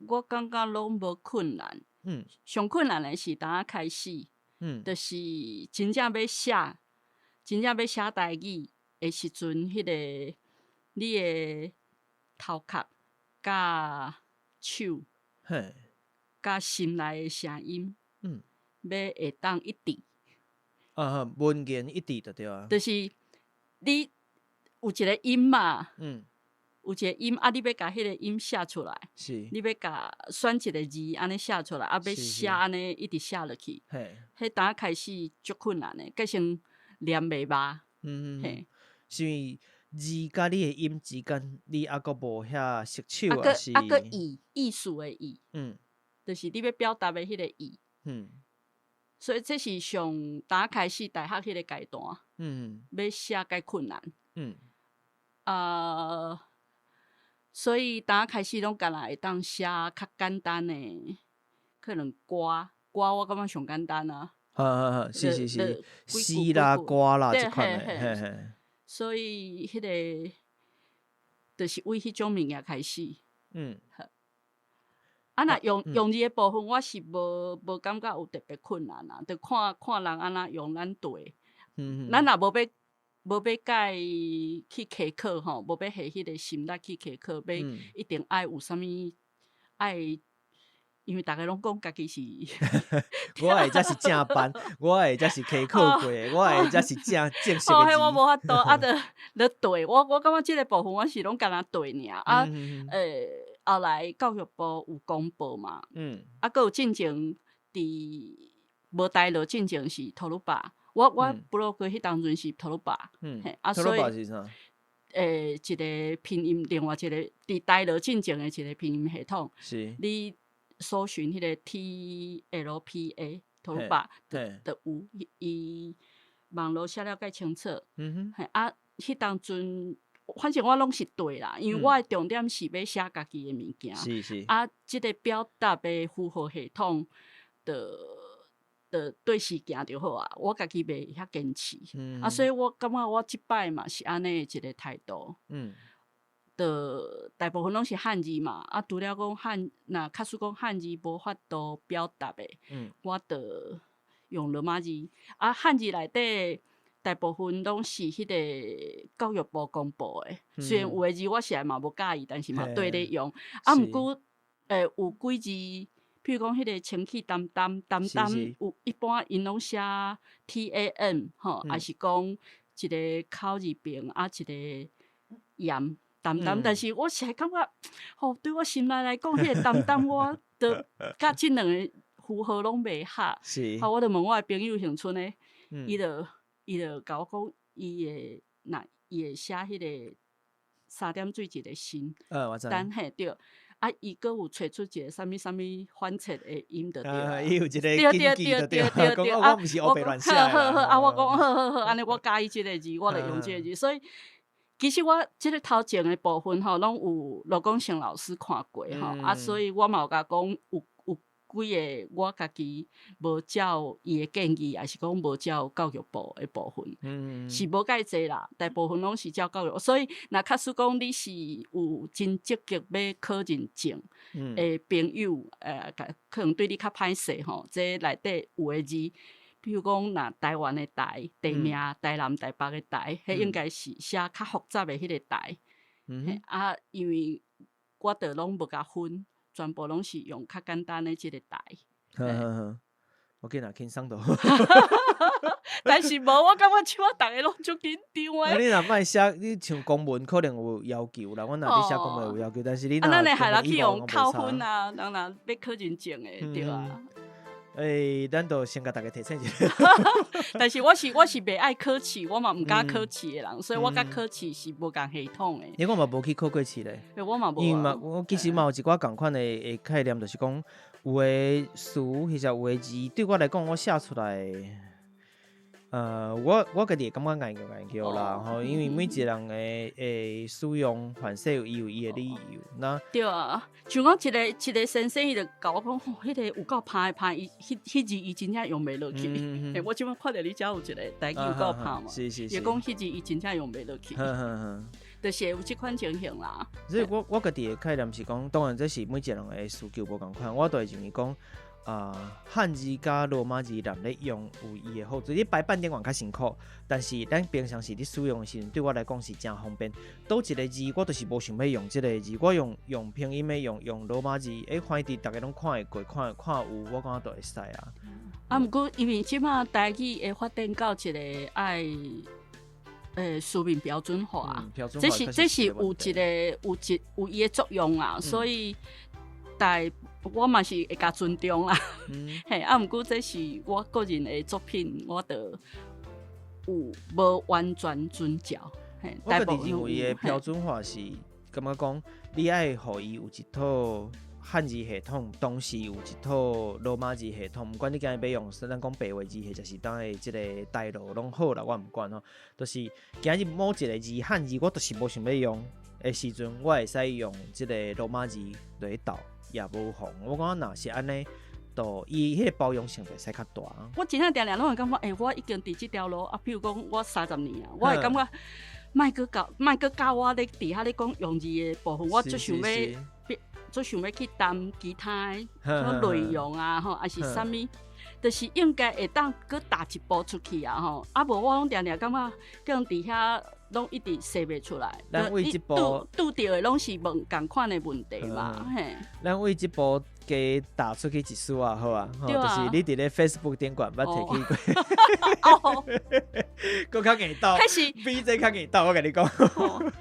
S1: 我感覺攏無困難。上困難的是當仔開始，就是真正欲寫，真正欲寫台語的時陣，彼个你的頭殼佮手，佮心內的聲音，欲會當一致。
S2: 文言一致就對啊。
S1: 就是你有一个音嘛，有一个音啊，你欲共彼个音寫出來，你欲共選一个字按呢寫出來，啊，欲寫按呢一直寫落去，彼當仔開始足困難的，計先念袂捌。
S2: 是因為字佮你的音之間，你猶閣無遐熟手啊？是。
S1: 啊，閣意，意思的意，就是你欲表達的彼个意。所以這是上當仔開始大學彼个階段，欲寫較困難。所以當仔開始攏干焦會當寫較簡單的，可能歌歌我感覺上簡單啊。
S2: 哈哈哈，是是是，詩啦歌啦這款的，嘿嘿。
S1: 所以彼个就是為彼種物件開始。啊，若用字的部分，我是無感覺有特別困難啊，就看看人按怎用，咱對。咱若無欲共伊去開課吼，無欲下彼个心力去開課，欲一定愛有啥物愛，因為逐家攏講家己是。
S2: 我的才是正版，我的才是開課過的，我的才是正正式的。
S1: 哦，彼我無法度，啊，著咧對，我感覺這个部分我是攏干焦對爾啊，後來教育部有公布嘛，啊，閣有進前佇無台落進前是吐魯巴。我部落格彼當陣是吐魯巴，嘿，啊，所以，一个拼音，另外一个佇台落進前的一个拼音系統，你搜尋彼个 TLPA 吐魯巴，就有伊網路寫了較清楚。嘿，啊，彼當陣反正我攏是對啦，因為我的重點是欲寫家己的物件。啊，這个表達的符號系統，就對時行就好啊，我家己袂遐堅持，啊，所以我感覺我這擺嘛是按呢一个態度。就大部分攏是漢字嘛，啊，除了講漢，若假使講漢字無法度表達的，我就用羅馬字。啊，漢字內底大部分攏是彼个教育部公布的，雖然有的字我實在嘛無佮意，但是嘛對咧用。啊，毋過有幾字。譬如講，彼个清氣澹澹澹澹，有一般𪜶攏寫 TAM 吼，抑是講一个口字邊啊，一个鹽澹澹。但是我實在感覺，吼，對我心內來講，彼个澹澹我都佮這兩个符號攏袂合。啊，我就問我的朋友姓春的，伊就共我講，伊會若伊會寫彼个三點水一个心，等嘿對。啊，伊閣有揣出一个啥物啥物反切的音就對啊。
S2: 伊有一個根據就對。對，啊，我毋是烏白亂寫。
S1: 好好好，啊，我講好好好，按呢我佮意這个字，我就用這个字。所以其實我這个頭前的部分吼，攏有羅光成老師看過吼，啊，所以我嘛有共講有幾个我家己無照伊的建議，抑是講無照教育部的部分，是無蓋濟啦。大部分攏是照教育，所以若假使講你是有真積極欲考認證的朋友，可能對你較歹勢吼。這內底有的字，比如講，若台灣的台地名，台南、台北的台，彼應該是寫較複雜的彼个台。啊，因為我著攏無共分。全部攏是用較簡單的這个台。
S2: 呵呵呵，無緊啦，輕鬆就好。
S1: 但是無，我感覺這擺逐个攏足緊張的。
S2: 你若莫寫，你像公文可能有要求啦。阮若佇寫公文有要求，但是你若
S1: 啊，咱會害人去予扣分啊，人若欲考認證的，對啊。
S2: 欸，咱就先共大家提醒一下。
S1: 但是我是袂愛考試，我嘛毋敢考試的人，所以我佮考試是無仝系統的。
S2: 欸，我嘛無去考過試咧。
S1: 我嘛無。
S2: 因為嘛，我其實嘛有一寡仝款的概念，就是講有的詞，其實有的字，對我來講，我寫出來，我家己會感覺硬叫硬叫啦，吼，因為每一個人的使用方式，伊有伊的理由。那
S1: 對啊，像講一個一個先生，伊就共我講，吼，彼个有夠歹歹，伊彼彼字伊真正用袂落去。欸，我這擺看著你遮有一個台語有夠歹嘛，伊講彼字伊真正用袂落去，就是會有這款情形啦。
S2: 所以我家己的概念是講，當然這是每一個人的需求無仝款，我都會認為講。啊，漢字佮羅馬字人咧用有伊的好處，你排版頂懸較辛苦，但是咱平常時佇使用的時陣，對我來講是誠方便。佗一个字，我就是無想欲用這个字，我用拼音的，用羅馬字，欸，反正逐家攏看會過，看看有，我感覺就會使啊。
S1: 啊，毋過因為這擺台語會發展到一個愛書面標準化，這是有一个有一有伊的作用啊，所以大我嘛是會共尊重啦，嘿，啊，毋過這是我個人的作品，我著有無完全遵照。
S2: 我家己認為的標準化是感覺講，你愛予伊有一套漢字系統，同時有一套羅馬字系統。毋管你今日欲用，咱講白話字，或者是當的這个台羅攏好啦，我毋管吼。就是今日某一个字漢字，我就是無想欲用的時陣，我會使用這个羅馬字來鬥。也無妨，我感覺若是按呢，就伊彼个包容性會使較大。
S1: 我真正定定攏會感覺，欸，我已經佇這條路啊，比如講我30年啊，我會感覺莫閣教，莫閣教我咧佇遐咧講用字的部分，我足想欲，足想欲去談其他的內容啊，吼，抑是啥物，就是應該會當閣踏一步出去啊，吼，啊無我攏定定感覺叫人佇遐。攏一直踅袂出來。
S2: 咱為這步
S1: 拄著的攏是問仝款的問題嘛，嘿。
S2: 咱為這步加踏出去一絲仔好啊，就是你佇咧 Facebook 頂懸捌提起過，閣較硬鬥，比這較硬鬥，我共你講。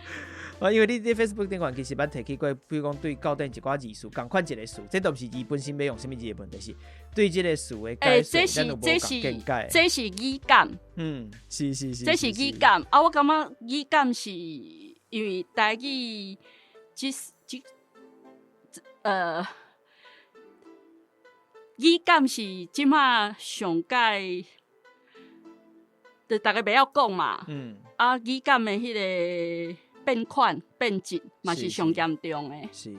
S2: 啊，因為你佇 Facebook 頂懸其實捌提起過，比如講對教典一寡字詞，仝款一个詞，這都毋是字本身欲用啥物字的問題，是對這个詞的解釋，咱有無仝見解？
S1: 這是語感。
S2: 嗯，是是是，
S1: 這是語感啊！我感覺語感是因為台語，這這語感是這馬上蓋，就逐家袂曉講嘛。啊，語感的彼个變款變質嘛是上嚴重的。
S2: 是，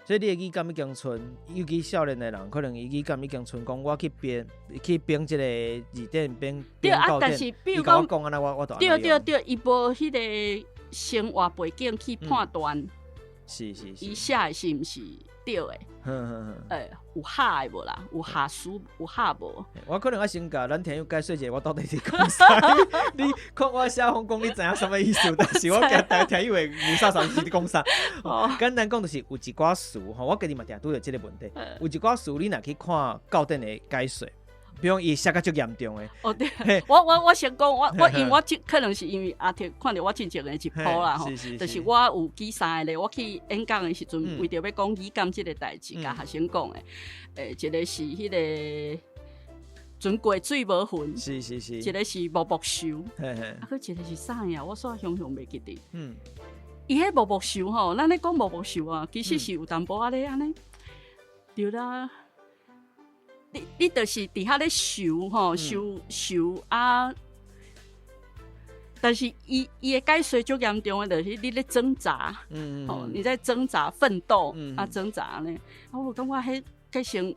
S2: 所以你的語感已經賰，尤其少年的人，可能伊語感已經賰，講我去編去編這个字典，編
S1: 對啊，但是比如講，
S2: 講按呢，我就
S1: 對對對，伊無彼个生活背景去判斷，
S2: 是，
S1: 伊寫的是毋是對的？有合的無啦？有合詞有合無？
S2: 我可能愛先共咱聽友解說一下，我到底是講啥？你看我寫風講，你知影啥物意思？但是我驚大家聽友會霧煞煞是佇講啥？簡單講就是有一寡詞吼，我家己嘛定拄著這个問題。有一寡詞，你若去看教典的解說。比如伊寫甲足嚴重的。
S1: 哦對，我先講，我因為我這可能是因為阿鐵看著我進前的一鋪啦吼，就是我有舉三个例，我去演講的時陣，為著欲講語感這个代誌，共學生講的，一个是彼个船過水無痕，一个是木木樹，啊，閣一个是啥呀？我煞雄雄袂記得。伊彼木木樹吼，咱咧講木木樹啊，其實是有淡薄仔咧按呢，對啦。你就是佇遐咧想吼，想想啊，但是伊伊的解說足嚴重的，就是你咧掙扎，吼，你在掙扎奮鬥啊，掙扎呢，啊，我感覺彼結成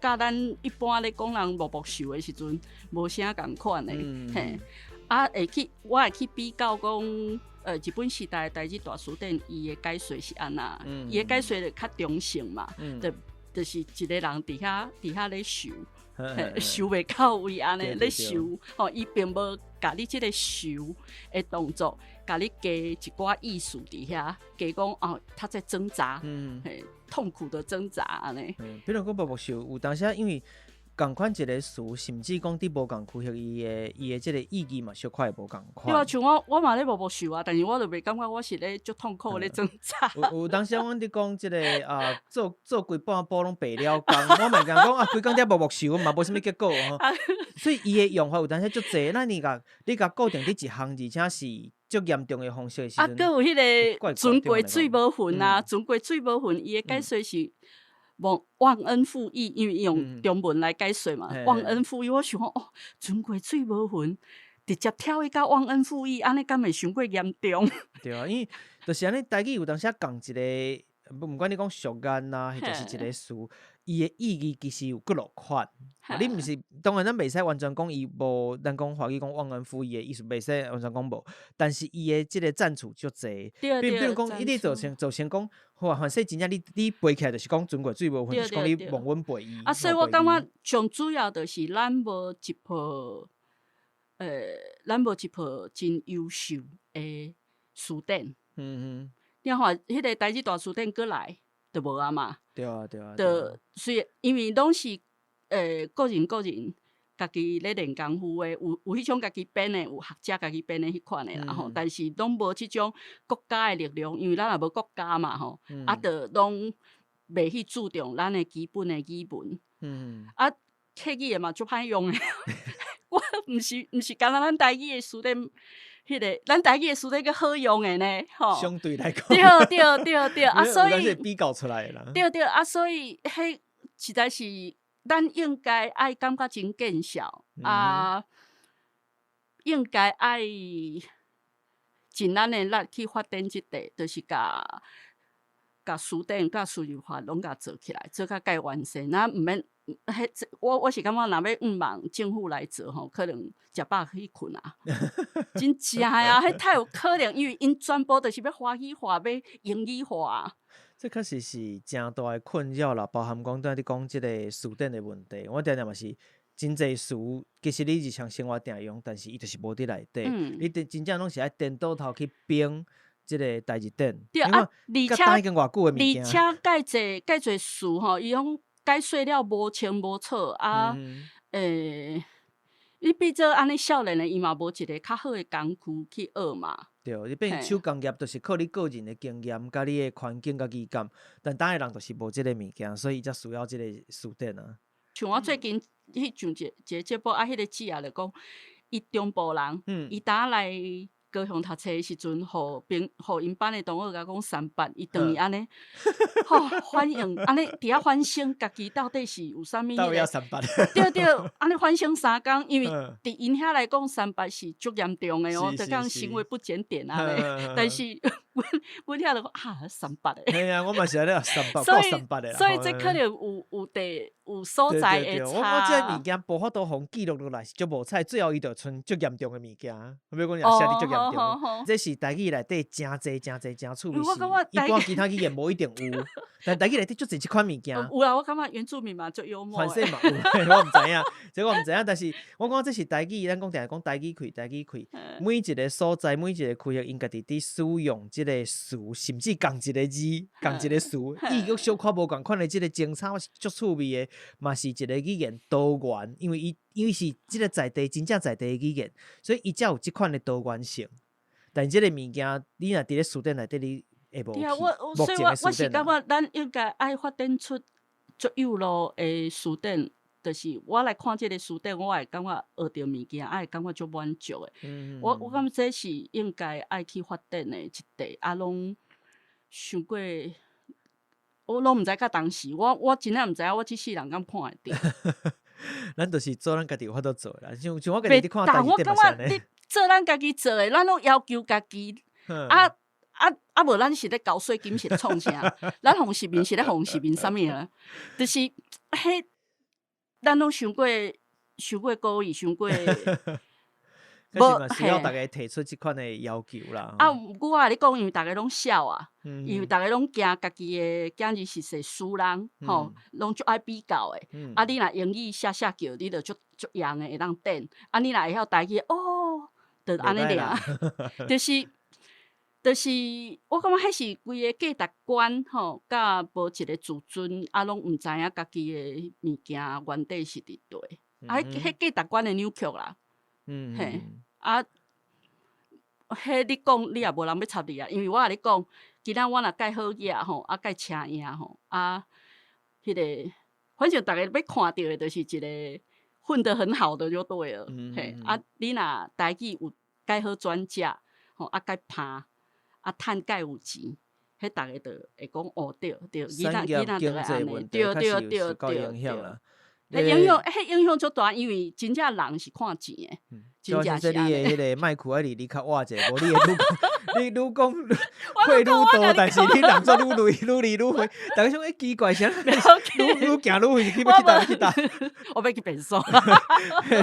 S1: 佮咱一般咧講人木木受的時陣無啥仝款的，嘿。啊，會去我會去比較講，日本時代台語大辭典伊的解說是按怎，伊的解說就較中性嘛，就是一个人佇遐咧受，受袂到位按呢咧受，吼，伊並無共你這个受的動作，共你加一寡意思佇遐，加講哦，他在掙扎，嘿，痛苦的掙扎按呢。
S2: 比如講木木受，有當時因為仝款一个詞，甚至講佇無仝區域，伊的這个意義嘛，小可會無仝款。
S1: 對啊，像我我嘛咧木木受啊，但是我就袂感覺我是咧足痛苦咧掙扎。
S2: 有當時阮佇講這个啊，做做規半晡攏白了工，我嘛會講啊，規工佇遐木木受嘛，無啥物結果吼。所以伊的用法有當時足濟，咱你共固定佇一項，而且是足嚴重的方式的時陣。
S1: 啊，閣有彼个船過水無痕啊，船過水無痕，伊的解說是忘恩負義，因為伊用中文來解說嘛。忘恩負義，我想講哦，船過水無痕，直接跳去到忘恩負義，按呢敢會傷過嚴重？
S2: 對啊，因為就是按呢，台語有當時仝一个，毋管你講俗諺啊，或者是一个詞，伊的意義其實有幾落款。你毋是當然，咱袂使完全講伊無，咱講華語講忘恩負義的意思，袂使完全講無。但是伊的這个讚詞足濟，比如講，伊咧造成講，好啊，反正真正你背起來就是講船過水無痕，就是講你忘恩背義。
S1: 啊，所以我感覺上主要就是咱無一套，咱無一套真優秀的辭典。你看，彼个台語大辭典過來就無啊嘛。
S2: 對啊對啊。
S1: 就雖因為攏是個人個人家己咧練功夫的，有彼種家己編的，有學者家己編的彼款的啦吼。但是攏無這種國家的力量，因為咱也無國家嘛吼，啊，就攏袂去注重咱的基本的語文。啊，客語的嘛足歹用的。我毋是干焦咱台語的辭典，彼个咱台語的辭典閣好用的呢，吼。
S2: 相對來講。
S1: 對對對對，啊，所以
S2: 比較出來啦。
S1: 對對啊，所以彼實在是咱應該愛感覺真見笑啊，應該愛盡咱的力去發展這塊，就是共辭典、共輸入法攏共做起來，做較蓋完善。咱毋免，彼我是感覺，若欲向望政府來做吼，可能食飽去睏啊。真正的啊，彼太有可能，因為𪜶全部就是欲華語化，欲英語化。
S2: 這確實是誠大的困擾啦，包含講拄仔你講這个辭典的問題，我定定嘛是真濟詞，其實你日常生活定用，但是伊就是無佇內底。你真正攏是愛顛倒頭去編這个台字典。
S1: 對啊，而且
S2: 而
S1: 且蓋濟蓋濟詞吼，伊攏解說了無清無楚啊，你變做按呢少年的，伊嘛無一个較好的工具去學嘛。
S2: 對，你變手工業，就是靠你個人的經驗、佮你的環境佮語感，但當的人就是無這个物件，所以伊才需要這个辭典啊。
S1: 像我最近去上一個節目，啊，彼個姊仔就講，伊中部人，伊當來高雄讀冊的時陣，予𪜶班的同學共講三八，伊轉去按呢，吼反應按呢佇遐反省家己到底是有啥物彼个，對對，按呢反省三工，因為佇𪜶遐來講三八是足嚴重的哦，就講行為不檢點按呢。但是阮遐就講啊三八的。
S2: 嘿啊，我嘛是按呢三八，夠三八的。
S1: 所以這可能有地有所在的差。
S2: 我這个物件無法度予記錄落來是足無彩，最後伊就賰足嚴重的物件，比如講你寫得足嚴重，這是台語內底誠濟誠濟誠趣味事，一般其他語言無一定有，但台語內底足濟這款物件。
S1: 有啊，我感覺原住民嘛足幽默。
S2: 反正嘛有，我毋知影，這我毋知影，但是我感覺這是台語，咱講定定講台語開，台語開，每一个所在，每一個區域，𪜶家己佇使用這個詞，甚至仝一个字，仝一个詞，意義小可無仝款的這个精彩，我是足趣味的，嘛是一个語言多元，因為是這个在地真正在地的語言，所以伊才有這款的多元性。但這个物件，你若佇咧辭典內底，你會無
S1: 對啊，我所以我我是感覺咱應該愛發展出足有路的辭典，就是我來看這个辭典，我會感覺學著物件，會感覺足滿足的。我感覺這是應該愛去發展的一塊，啊，攏傷過，我攏毋知佮當時，我真正毋知影，我這世人敢看會著。
S2: 咱就是做咱家己有法度做啦，像我家己佇看
S1: 但我感覺你做咱家己做的，咱攏要求家己，啊啊啊！無咱是咧交稅金是咧創啥？咱予市民是咧予市民啥物啊？就是彼咱攏傷過傷過故意，傷過。
S2: 無嘛需要逐家提出這款的要求啦。
S1: 啊，毋過我共你講，因為逐家攏痟啊，因為逐家攏驚家己的囝兒是說輸人，吼，攏足愛比較的。啊，你若英語寫寫叫，你就足足用的會當頂。啊，你若會曉台語，哦，就按呢爾，就是，我感覺彼是規个價值觀吼，佮無一個自尊，啊，攏毋知影家己的物件原底是佇佗。啊，彼價值觀的扭曲啦。嘿，啊，彼你講你也無人欲插你啊，因為我共你講，今仔我若蓋好額吼，啊蓋車贏吼，啊，彼个反正逐家欲看著的，就是一個混得很好的就對了。嘿，啊，你若台語有蓋好轉折，吼，啊蓋拍，啊趁蓋有錢，彼逐家就會講哦對對，囡仔囡仔就會按呢，對對對對對。彼影響，彼影響足大，因為真正人是看錢的，真正是
S2: 按呢。你的彼个麥克愛離你較倚者，無你會愈講，你愈講會愈多，但是你人煞愈來愈離愈遠，逐家想欸奇怪，啥愈愈行愈遠，是去欲去佗？欲去佗？
S1: 我欲去便所。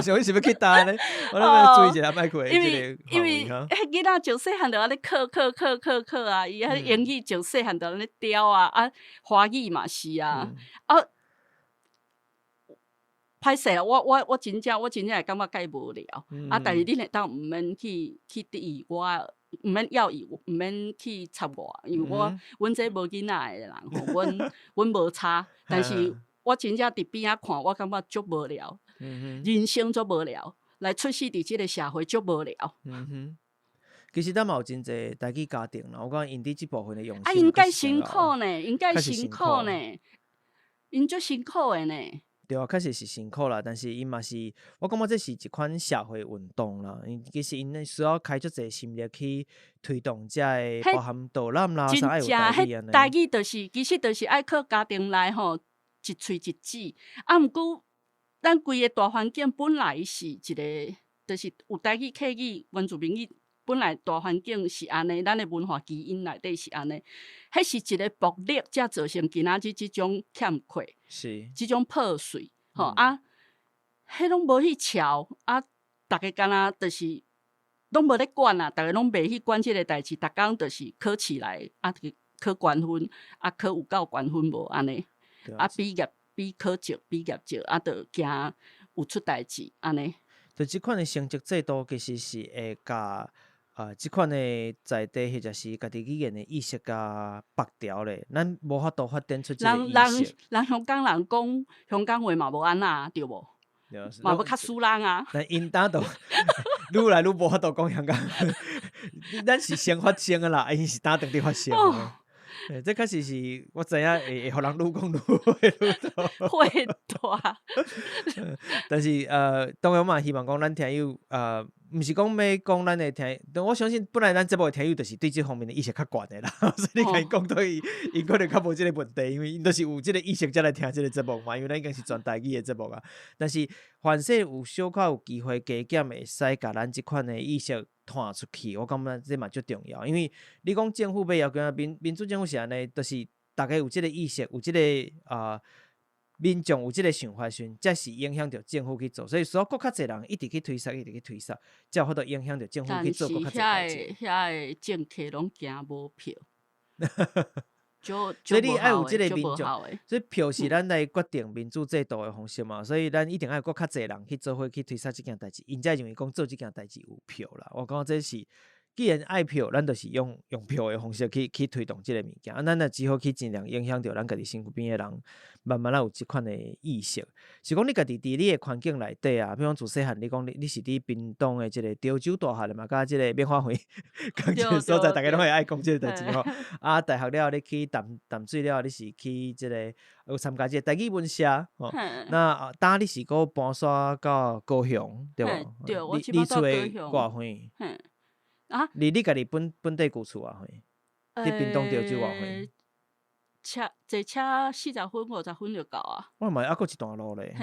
S2: 想你是欲去佗呢？我諗欲注意一下麥克的
S1: 因為因為彼囡仔從細漢就按呢考考考考考啊，伊彼英語從細漢就按呢刁啊，啊華語嘛是啊，啊。歹勢啊！我真正會感覺蓋無聊，啊！但是恁會當毋免去質疑我，毋免要伊，毋免去插我，因為我阮這無囡仔的人吼，阮無差。但是我真正佇邊仔看，我感覺足無聊，人生足無聊，來出世佇這个社會足無聊。
S2: 嗯哼，其實咱嘛有真濟台語家庭啦，我感覺𪜶佇這部分的用心。
S1: 啊，𪜶蓋辛苦呢，𪜶蓋辛苦呢，𪜶足辛苦的呢。
S2: 對啊，確實是辛苦啦，但是𪜶嘛是，我感覺這是一款社會運動啦。𪜶其實𪜶需要開足濟心力去推動這个包含導覽啦，
S1: 真正彼台語就是，其實就是愛靠家庭內吼一喙一舌。啊，毋過咱規个大環境本來是一個，就是有台語、客語、原住民語，本來大環境是按呢，咱的文化基因內底是按呢，彼是一個暴力，才造成今仔日這種欠缺，這種破碎，吼啊，彼攏無去撨啊，逐家敢若就是攏無咧管啊，逐家攏袂去管這个代誌，逐工就是考試來啊，考懸分，啊考有夠懸分無按呢，啊比業比考少，比業少，啊就驚有出代誌按呢。
S2: 就這款的成績制度，其實是會共這款的在地或者是家己語言的意識共縛牢咧，咱無法度發展出這個意識。
S1: 人香港人講香港話嘛無按怎對無？嘛欲較輸人啊。
S2: 但𪜶當都愈來愈無法度講香港，咱是先發生的啦，𪜶是當當佇發生。這確實是我知影會予人愈講愈會愈多。
S1: 會大。
S2: 但是當然嘛，希望講咱聽友毋是講欲講咱的聽，我相信本來咱節目的聽友就是對這方面的意識較懸的啦，所以你共𪜶講對，𪜶可能較無這个問題，因為𪜶都是有這个意識才來聽這个節目嘛，因為咱已經是全台語的節目啊。但是凡勢有小可有機會加減會使共咱這款的意識傳出去，我感覺這嘛足重要。因為你講政府欲要求民主政府是按呢，就是逐家有這个意識，有這个民眾有這个想法時，才是影響著政府去做，所以需要閣較濟人一直去推捒，一直去推捒，才有法度影響著政府去做閣較濟代誌。
S1: 但是遐个政客攏驚無票，
S2: 所以你愛有這个民眾，所以票是咱來決定民主制度的方式嘛，所以咱一定愛閣較濟人去做伙去推捒這件代誌，𪜶才認為講做這件代誌有票啦。我感覺這是。既然愛票，咱就是用票的方式去推動這个物件，啊，咱若只好去盡量影響著咱家己身邊的人，慢慢仔有這款的意識。是講你家己佇你的環境內底啊，比如講自細漢，你講你是佇屏東的這个潮州大漢的嘛，佮這个棉花園，仝一个所在，逐家攏會愛講這个代誌吼。啊，大學了你去淡水了，你是去這个有參加這个台語文社吼。那當你是閣搬徙到高雄對無？
S1: 對，我
S2: 離厝的偌遠？
S1: 啊！
S2: 離你家己本地舊厝偌遠？佇屏東潮州偌遠？
S1: 車坐車40分50分就到啊。
S2: 我嘛猶閣一段路咧。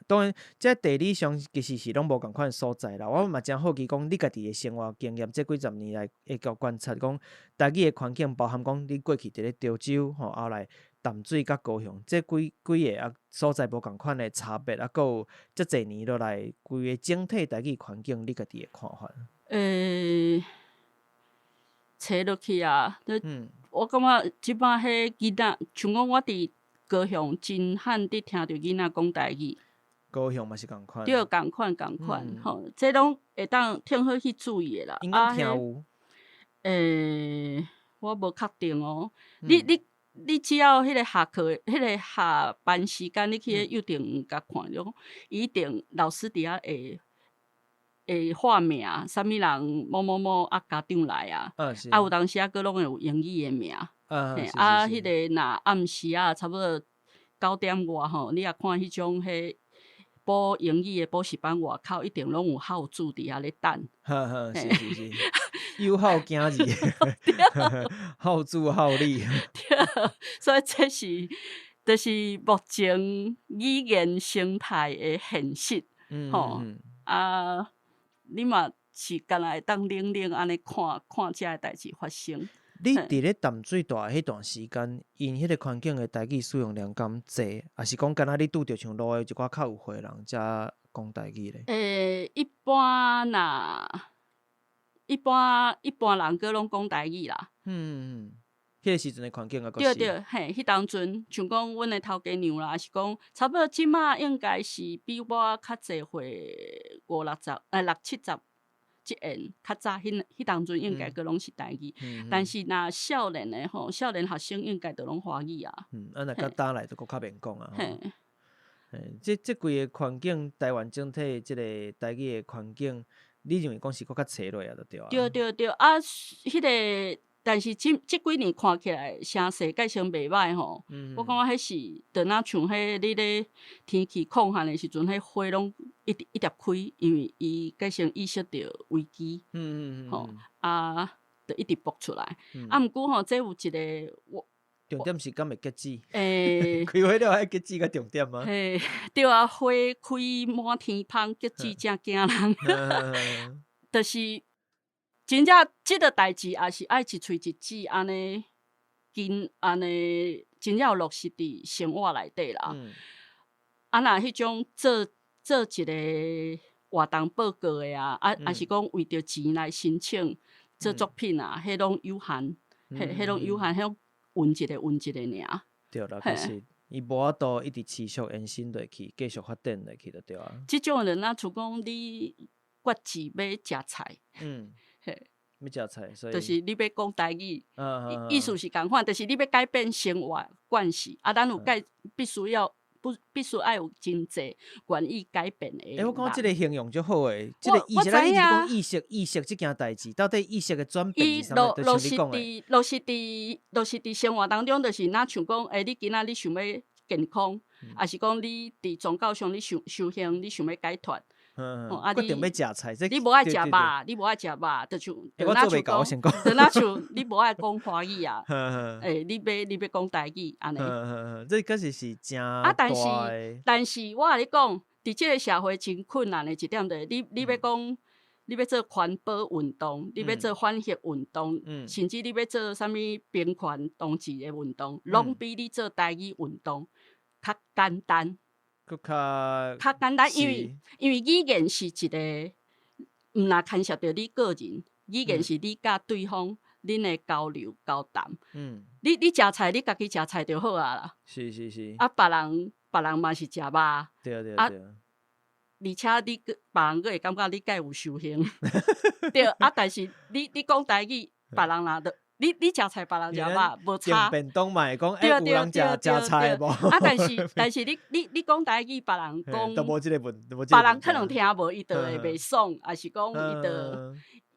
S2: 當然，這地理上其實是攏無仝款所在啦。我嘛誠好奇講，你家己的生活經驗，這幾十年來會夠觀察講，台語的環境，包含講你過去佇咧潮州吼，後來淡水佮高雄這幾幾个啊所在無仝款的差別，啊，閣有遮濟年落來，規个整體台語環境，你家己的看法？
S1: 揣落去啊，我感覺這擺彼囡仔，像講我佇高雄真罕佇聽著囡仔講台語。
S2: 高雄嘛是仝款。
S1: 對，仝款仝款，吼，這攏會當挺好去注意的啦。
S2: 應該聽有。
S1: 我無確定哦。你只要彼个下課，彼个下班時間，你去彼幼稚園共看著，伊一定老師佇遐會喊名，啥物人某某某啊家長來啊，啊有當時啊閣攏會有英語的名，啊，彼个若暗時啊，差不多9點外吼，你若看彼種彼補英語的補習班外口，一定攏有校主佇遐咧等。
S2: 呵呵，是是是，有孝囝兒，孝子孝女。
S1: 對，所以這是就是目前語言生態的現實，吼啊，你嘛是敢若會當冷冷按呢看看這个代誌發生。
S2: 你佇咧淡水蹛彼段時間，𪜶彼個環境的台語使用量敢濟？抑是講敢若你拄著像路的一寡較有歲人才講台語咧？
S1: 一般若一般一般人閣攏講台語啦。
S2: 嗯，彼個時陣的環境啊，
S1: 對對，嘿，彼當陣像講阮的頭家娘啦，抑是講差不多這馬應該是比我較濟歲五六十，六七十。這緣較早，彼當陣應該閣攏是台語，但是若少年的吼，少年學生應該都攏華語啊。
S2: 嗯，啊若較早來就閣較免講啊。嘿，這規个環境，台灣整體這個台語的環境，你認為講是閣較衰落啊，就對啊。
S1: 對對對，啊，彼个，但是這這幾年看起來聲勢蓋先袂䆀吼。我感覺彼是，就若像彼你咧天氣亢旱的時陣，彼花攏一直一直開，因為伊蓋先意識著危機，吼啊，就一直爆出來。啊，毋過吼，這有一個我
S2: 重點是敢會結籽？開花了愛結籽較重點嗎？
S1: 嘿，對啊，花開滿天芳，結籽正驚人。就是真正這个代誌也是愛一喙一舌按呢，緊按呢，真正有落實佇生活內底啦。啊，若彼種做做一个活動報告的啊，啊，抑是講為著錢來申請做作品啊，彼攏有限，彼攏有限，彼攏混一个混一个爾。
S2: 對啦，其實伊無法度一直持續延伸落去，繼續發展落去就對啊。
S1: 這種人若像講你決志欲食菜，嘿，
S2: 欲食菜，所以
S1: 就是你欲講台語，意思是仝款，就是你欲改變生活慣勢，啊，咱有改必須要不必須愛有真濟願意改變的。
S2: 欸，我感覺這个形容足好的，這个意識，咱一直講意識，意識這件代誌，到底意識的轉變是啥物？
S1: 落實佇落實佇落實佇生活當中，就是若像講，欸，你今仔你想欲健康，抑是講你佇宗教上你想修行，你想欲解脫。
S2: 決定欲食菜，
S1: 你無愛食肉，你無愛食肉，就像
S2: 就若像講，
S1: 就若像你無愛講華語啊，欸，你欲講台語按呢。
S2: 這確實是誠
S1: 啊，但是但是我共你講，佇這个社會真困難的一點就是，你欲講，你欲做環保運動，你欲做反核運動，甚至你欲做啥物平權同志的運動，攏比你做台語運動較簡單。
S2: 閣較
S1: 較簡單，因為語言是一个，毋若牽涉著你個人，語言是你佮對方恁的交流交談。你食菜，你家己食菜就好啊啦。
S2: 是是是。
S1: 啊，別人別人嘛是食肉。
S2: 對對對。
S1: 啊，而且你閣別人閣會感覺你蓋有修行。對啊，但是你講台語，別人若著你食菜，別人食肉，無差。
S2: 便當嘛會講，欸，有人食食菜無？
S1: 啊，但是你講台語，別人講，
S2: 都無這个問，
S1: 別人可能聽無，伊就會袂爽，抑是講伊就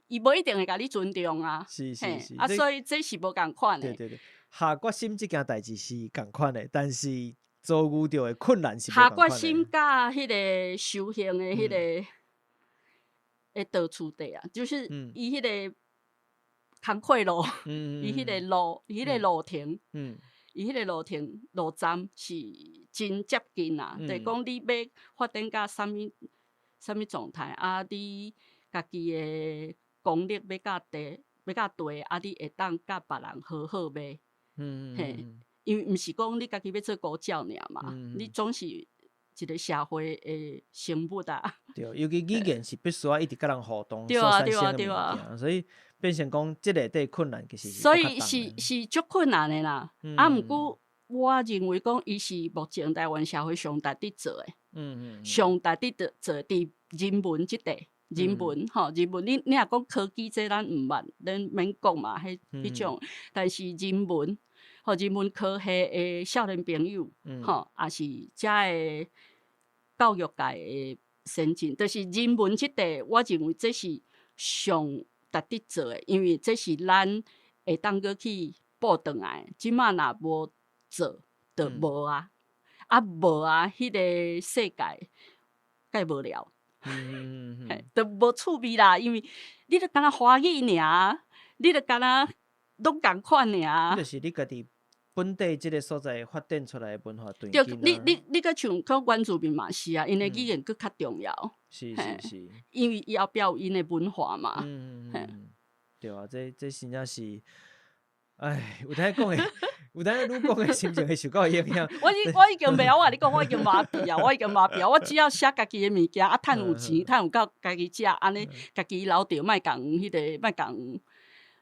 S1: 伊無一定會共你尊重啊。
S2: 是是是。
S1: 啊，所以這是無仝款的。
S2: 對對對，下決心這件代誌是仝款的，但是遭遇著的困難是
S1: 下決心佮彼个修行的彼个的道次第啊，就是伊彼个工課路，伊彼个路，伊彼个路程，伊彼个路程路站是真接近啊。就是講你欲發展到啥物啥物狀態，啊，你家己的功力欲較低，欲較大，啊，你會當佮別人和好袂？嘿，因為毋是講你家己欲做孤鳥爾嘛，你總是一個社會的生物啊。
S2: 對，尤其語言是必須愛一直佮人互動所產生的物件，所以變成講這個底困難其實是
S1: 所以是是足困難的啦。啊，毋過我認為講伊是目前台灣社會上值得做的，上值得做佇人文這塊，人文吼，人文你你若講科技這咱毋捌，咱免講嘛，彼彼種，但是人文吼，人文科系的少年朋友，吼，也是遮的教育界的先進，就是人文這塊，我認為這是上值得做的，因為這是咱會當閣去補轉來。這馬若無做，就無啊，啊無啊，彼個世界蓋無聊，就無趣味啦。因為你著敢若華語爾，你著敢若攏仝款爾。
S2: 就是你家己本地這个所在發展出來的文化對，
S1: 你你你閣像講原住民嘛是啊，𪜶的語言閣較重要。
S2: 是是是。
S1: 因為伊後壁有𪜶的文化嘛。
S2: 對啊，這這真正是，唉，有當講的，有當愈講的心情會受到影響。
S1: 我已經袂曉，我共你講，我已經麻痹啊，我已經麻痹啊。我只要寫家己的物件，啊，趁有錢，趁有夠家己食，按呢家己留著，莫共彼个，莫共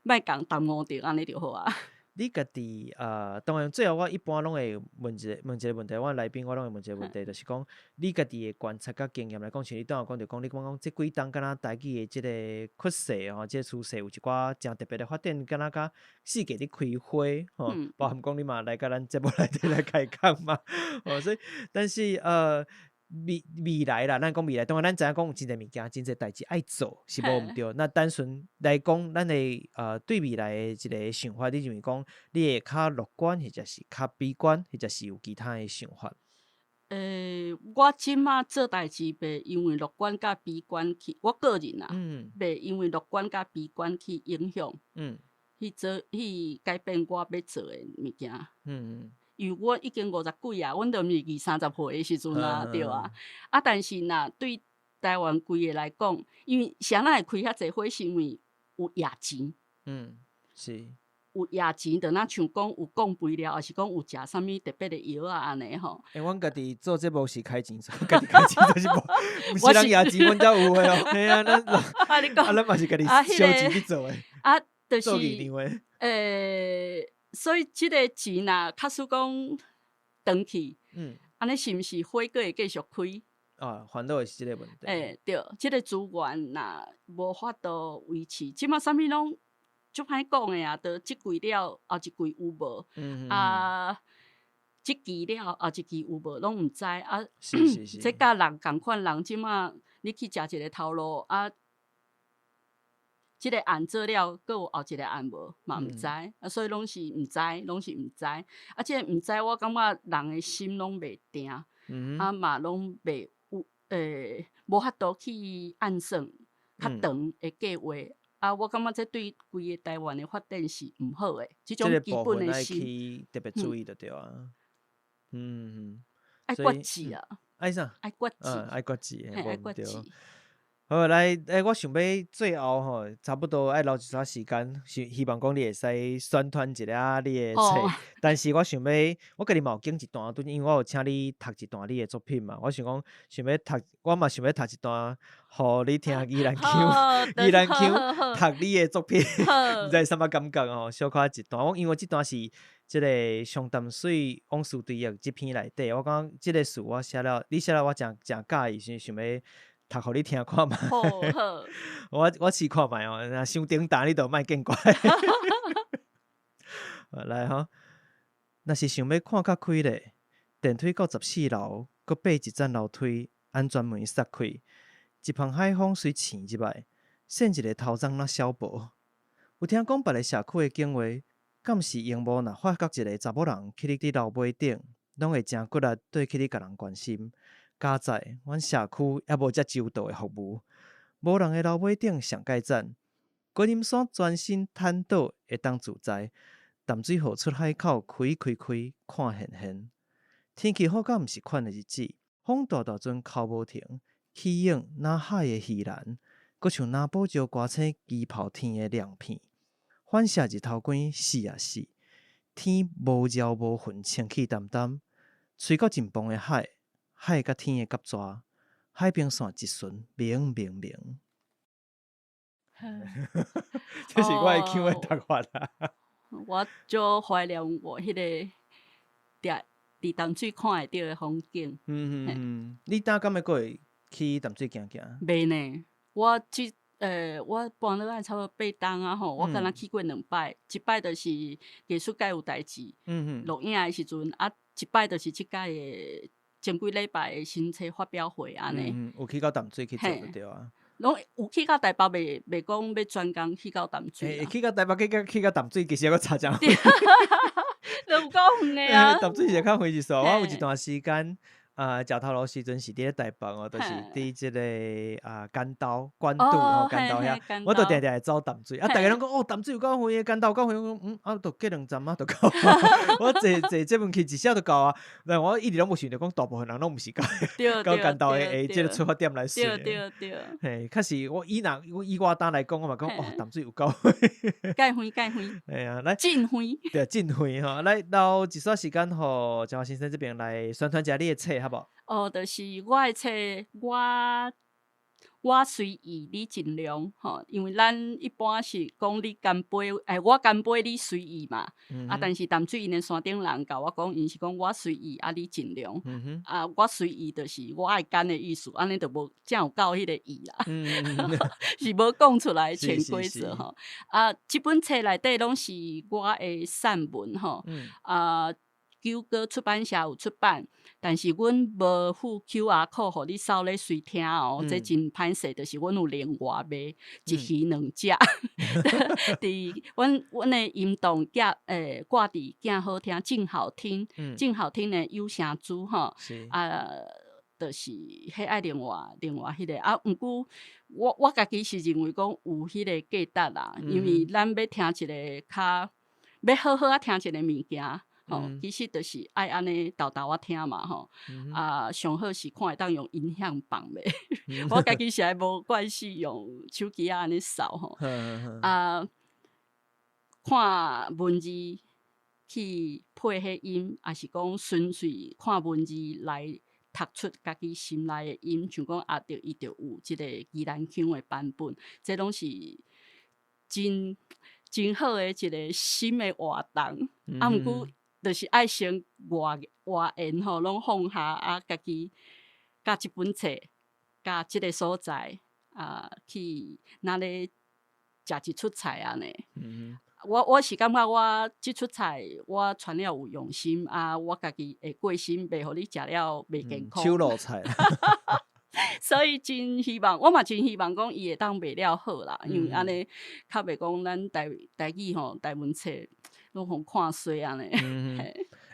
S1: 莫共耽誤著，按呢就好啊。
S2: 你家己呃，當然最後我一般攏會問一个問一个問題，我來賓我攏會問一个問題，就是講你家己的觀察佮經驗來講，像你拄仔有講著講，你感覺講這幾冬敢若台語的這個趨勢吼，這個趨勢有一寡誠特別的發展，敢若較四界咧開花吼，包含講你嘛來佮咱節目內底來開講嘛，吼，所以但是未未來啦，咱講未來，當然咱知影講有真濟物件，真濟代誌愛做是無毋對。那單純來講，咱的對未來的一个想法，你認為講你會較樂觀，或者是較悲觀，或者是有其他的想法？
S1: 我這馬做代誌袂因為樂觀佮悲觀去，我個人啊，袂因為樂觀佮悲觀去影響，去做去改變我欲做的物件。因為我已經五十幾啊，阮都毋是二三十歲的時陣啊，對啊。啊，但是若對台灣規个來講，因為啥人會開遐濟花，是因為有野錢。
S2: 是。
S1: 有野錢，就若像講有降肥料，抑是講有食啥物特別的藥仔按呢吼。
S2: 欸，阮家己做節目是開錢，家己開錢就是無，毋是人野錢，阮才有的哦。嘿啊，咱
S1: 啊，你講，
S2: 啊，咱嘛是家己燒錢去做的。
S1: 啊，就是，所以這个錢若假使講轉去，按呢是毋是花閣會繼續開？
S2: 啊，煩惱的是這个問題。
S1: 欸，對，這个資源若無法度維持，這馬啥物攏足歹講的啊，就這季了後一季有無？啊，這期了後一期有無？攏毋知啊。這佮人仝款，人這馬你去食一个頭路啊。這个案做了，閣有後一个案無？嘛毋知，啊，所以攏是毋知，攏是毋知。啊，這个毋知，我感覺人的心攏袂定，啊嘛攏袂有，無法度去按算較長的計劃。啊，我感覺這對規个台灣的發展是毋好的。這種基本的
S2: 心，特別注意就對啊。
S1: 愛決志啊！
S2: 愛啥？
S1: 愛決志，
S2: 愛決志，
S1: 愛決志。
S2: 好，來，欸，我想欲最後吼，差不多愛留一寡時間，希希望講你會使宣傳一下你的冊。但是我想欲，我家己嘛有揀一段，因為我有請你讀一段你的作品嘛。我想講，想欲讀，我嘛想欲讀一段，予你聽宜蘭腔，宜蘭腔讀你的作品，毋知啥物感覺吼？小可一段，我因為這段是這个上淡水往事追憶這篇內底，我感覺這个詞我寫了，你寫了我誠誠佮意，想想欲讀予你聽看覓。
S1: 好好，
S2: 我我試看覓哦，若傷頂重你就莫見怪。來吼，若是想欲看較開咧，電梯到14樓，閣爬一層樓梯，安全門閂開，一帆海風隨滲入來，扇一个頭鬃若痟婆。有聽講別个社區的警衛，敢是螢幕若發覺一个查某人起佇樓尾頂，攏會誠骨力綴起去共人關心。佳哉，阮社區猶無遮周到的服務，無人的樓尾頂上蓋讚。觀音山全身癱倒會當自在，淡水河出海口開開開看現現。天氣好甲毋是款的日子，風大大陣哭無停，起湧若海的魚籃，閣像藍寶石歌星旗袍天的亮片，反射日頭光死啊死。天無鳥無雲，清氣澹澹，吹到真磅的海，海佮天的夾蛇，海平線一巡明明明。這是我的腔的讀法啦。
S1: 我足懷念我彼个佇佇淡水看會著的風景。
S2: 你當敢會閣會去淡水行行？
S1: 袂呢，我這我搬落來差不多八冬啊吼，我敢若去過兩擺，一擺就是藝術界有代誌，錄影的時陣，啊，一擺就是這屆的前幾禮拜的新冊發表會按呢。
S2: 有去到淡水去做就對啊。
S1: 攏有去到台北，袂袂講欲專工去到淡水。
S2: 欸，去到台北，去去到淡水，其實猶閣差誠遠。
S1: 都有夠遠的啊！
S2: 淡水是較遠一絲，我有一段時間啊，食頭路時陣是佇咧台北哦，就是佇這个啊關渡關渡吼，關渡遐，我都定定會走淡水。啊，逐家攏講哦，淡水有夠遠的，關渡有夠遠，我講嗯，啊，就隔兩站啊，就到。我坐坐捷運去一下就到啊。但我一直攏無想著講，大部分人攏毋是到關渡的這个出發點來算。嘿，確實我以人我以我當來講，我嘛講哦，淡水有夠遠。
S1: 蓋遠蓋遠。
S2: 嘿啊，來。
S1: 真遠。
S2: 對，真遠吼。來，留一撮時間予彰華先生這邊來宣傳一下你的冊，好無？
S1: 哦，就是我的冊，我我隨意你盡量吼，因為咱一般是講你乾杯，欸，我乾杯你隨意嘛。啊，但是淡水𪜶的山頂人共我講，𪜶是講我隨意，啊你盡量。啊，我隨意就是我愛幹的意思，按呢就無才有夠彼个意啦。是無講出來潛規則吼。啊，這本冊內底攏是我的散文吼。啊，九歌出版社有出版，但是阮無附 QR code 予你掃咧隨聽哦，這真歹勢，就是阮有另外賣一魚兩食。佇阮阮的音檔寄掛佇鏡好聽，靜好聽，靜好聽的有聲書吼。啊，就是彼愛另外另外彼个啊，毋過我我家己是認為講有彼个價值啦，因為咱欲聽一个較欲好好仔聽一个物件。吼，其實就是愛按呢沓沓仔聽嘛吼，啊，上好是看會當用音響放袂，我家己實在無慣勢用手機仔按呢掃吼，啊，看文字去配彼音，抑是講純粹看文字來讀出家己心內的音，像講阿德伊就有這个宜蘭腔的版本，這攏是真真好的一个新的活動，啊，毋過就是愛先外外緣吼，攏放下啊，家己佮這本冊，佮這个所在啊，去若咧食一出菜按呢。我我是感覺我這出菜我傳了有用心啊，我家己會過身，袂予你食了袂健康。
S2: 手路菜。
S1: 所以真希望，我嘛真希望講伊會當賣了好啦，因為按呢較袂講咱台台語吼，台文冊攏予看衰按呢。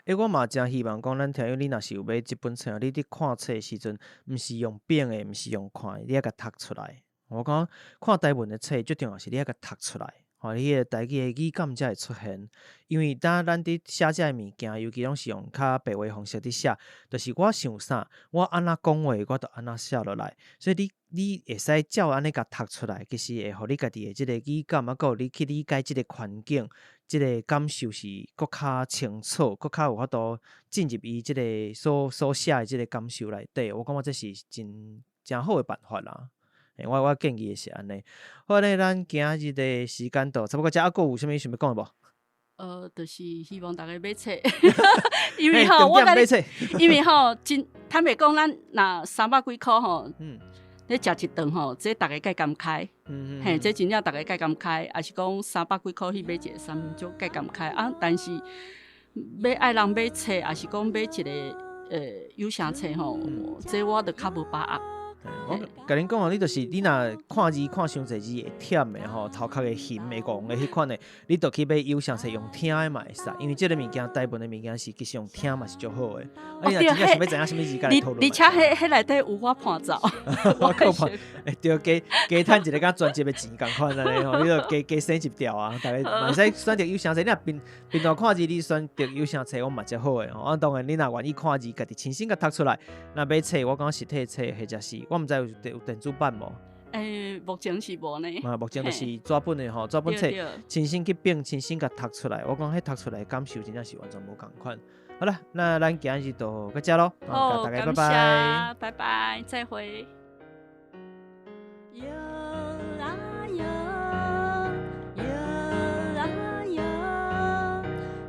S2: 欸，我嘛誠希望講，咱聽友你若是有買這本冊，你佇看冊的時陣，毋是用反的，毋是用看的，你愛共讀出來。我講看台文的冊最重要是你愛共讀出來，吼，你彼个台語的語感才會出現。因為當咱佇寫這个物件，尤其攏是用較白話方式佇寫，就是我想啥，我按怎講話，我就按怎寫落來。所以你你會使照按呢共讀出來，其實會予你家己的這个語感，啊，閣有你去理解這个環境，這个感受是閣較清楚，閣較有法度進入伊這个所所寫的這个感受內底。我感覺這是真誠好的辦法啦。我我建議的是按呢。好咧，咱今日的時間到，差不多遮，啊，閣有啥物想欲講的無？
S1: 就是希望逐家買冊，因為吼，我共你，因為吼，真坦白講，咱若三百幾箍吼，咧食一頓吼，這逐家蓋甘開，嘿，這真正逐家蓋甘開，抑是講三百幾箍去買一个三明治蓋甘開啊。但是欲愛人買冊，抑是講買一个有聲冊吼，這我就較無把握。
S2: 我共恁講哦，你就是你若看字看傷濟字會忝的吼，頭殼會晕會戇的彼款的，你就去買有聲冊用聽的嘛會使，因為這个物件台文的物件是其實用聽嘛是足好的。啊，你若真正想欲知影啥物字，佮來討論。
S1: 而且彼彼內底有我伴奏，
S2: 我靠伴，欸對，加加趁一个佮專輯的錢仝款按呢吼，你就加加省一條啊，逐家嘛會使選擇有聲冊。你若平平常看字，你選擇有聲冊，我嘛足好的吼。啊，當然你若願意看字，家己親身共讀出來，若買冊，我感覺實體冊或者是我毋知有有電子版無？
S1: 欸，目前是無呢。
S2: 嘛，目前就是紙本的吼，紙本冊，親身去編，親身共讀出來。我講彼讀出來的感受真正是完全無仝款。好啦，那咱今日就到遮囉，
S1: 好，
S2: 大家拜拜，
S1: 拜拜，再會。搖啊搖，搖啊搖，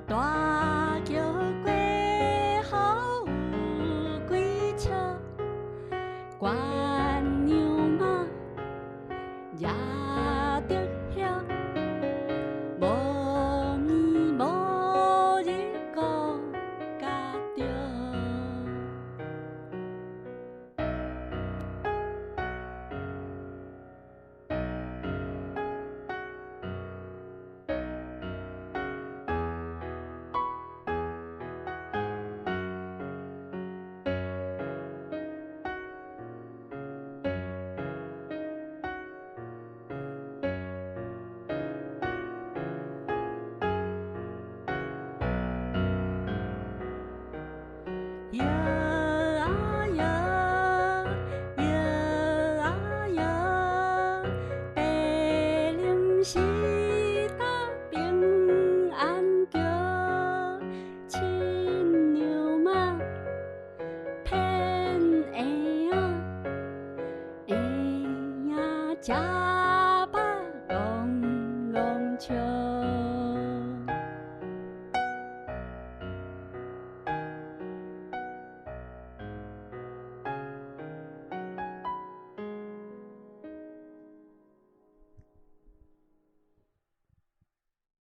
S1: 大橋過雨有幾尺，關娘媽也得曉，無眠無日顧家著。搖啊搖，搖啊搖，白龍是搭平安橋，親娘媽騙嬰仔，嬰仔食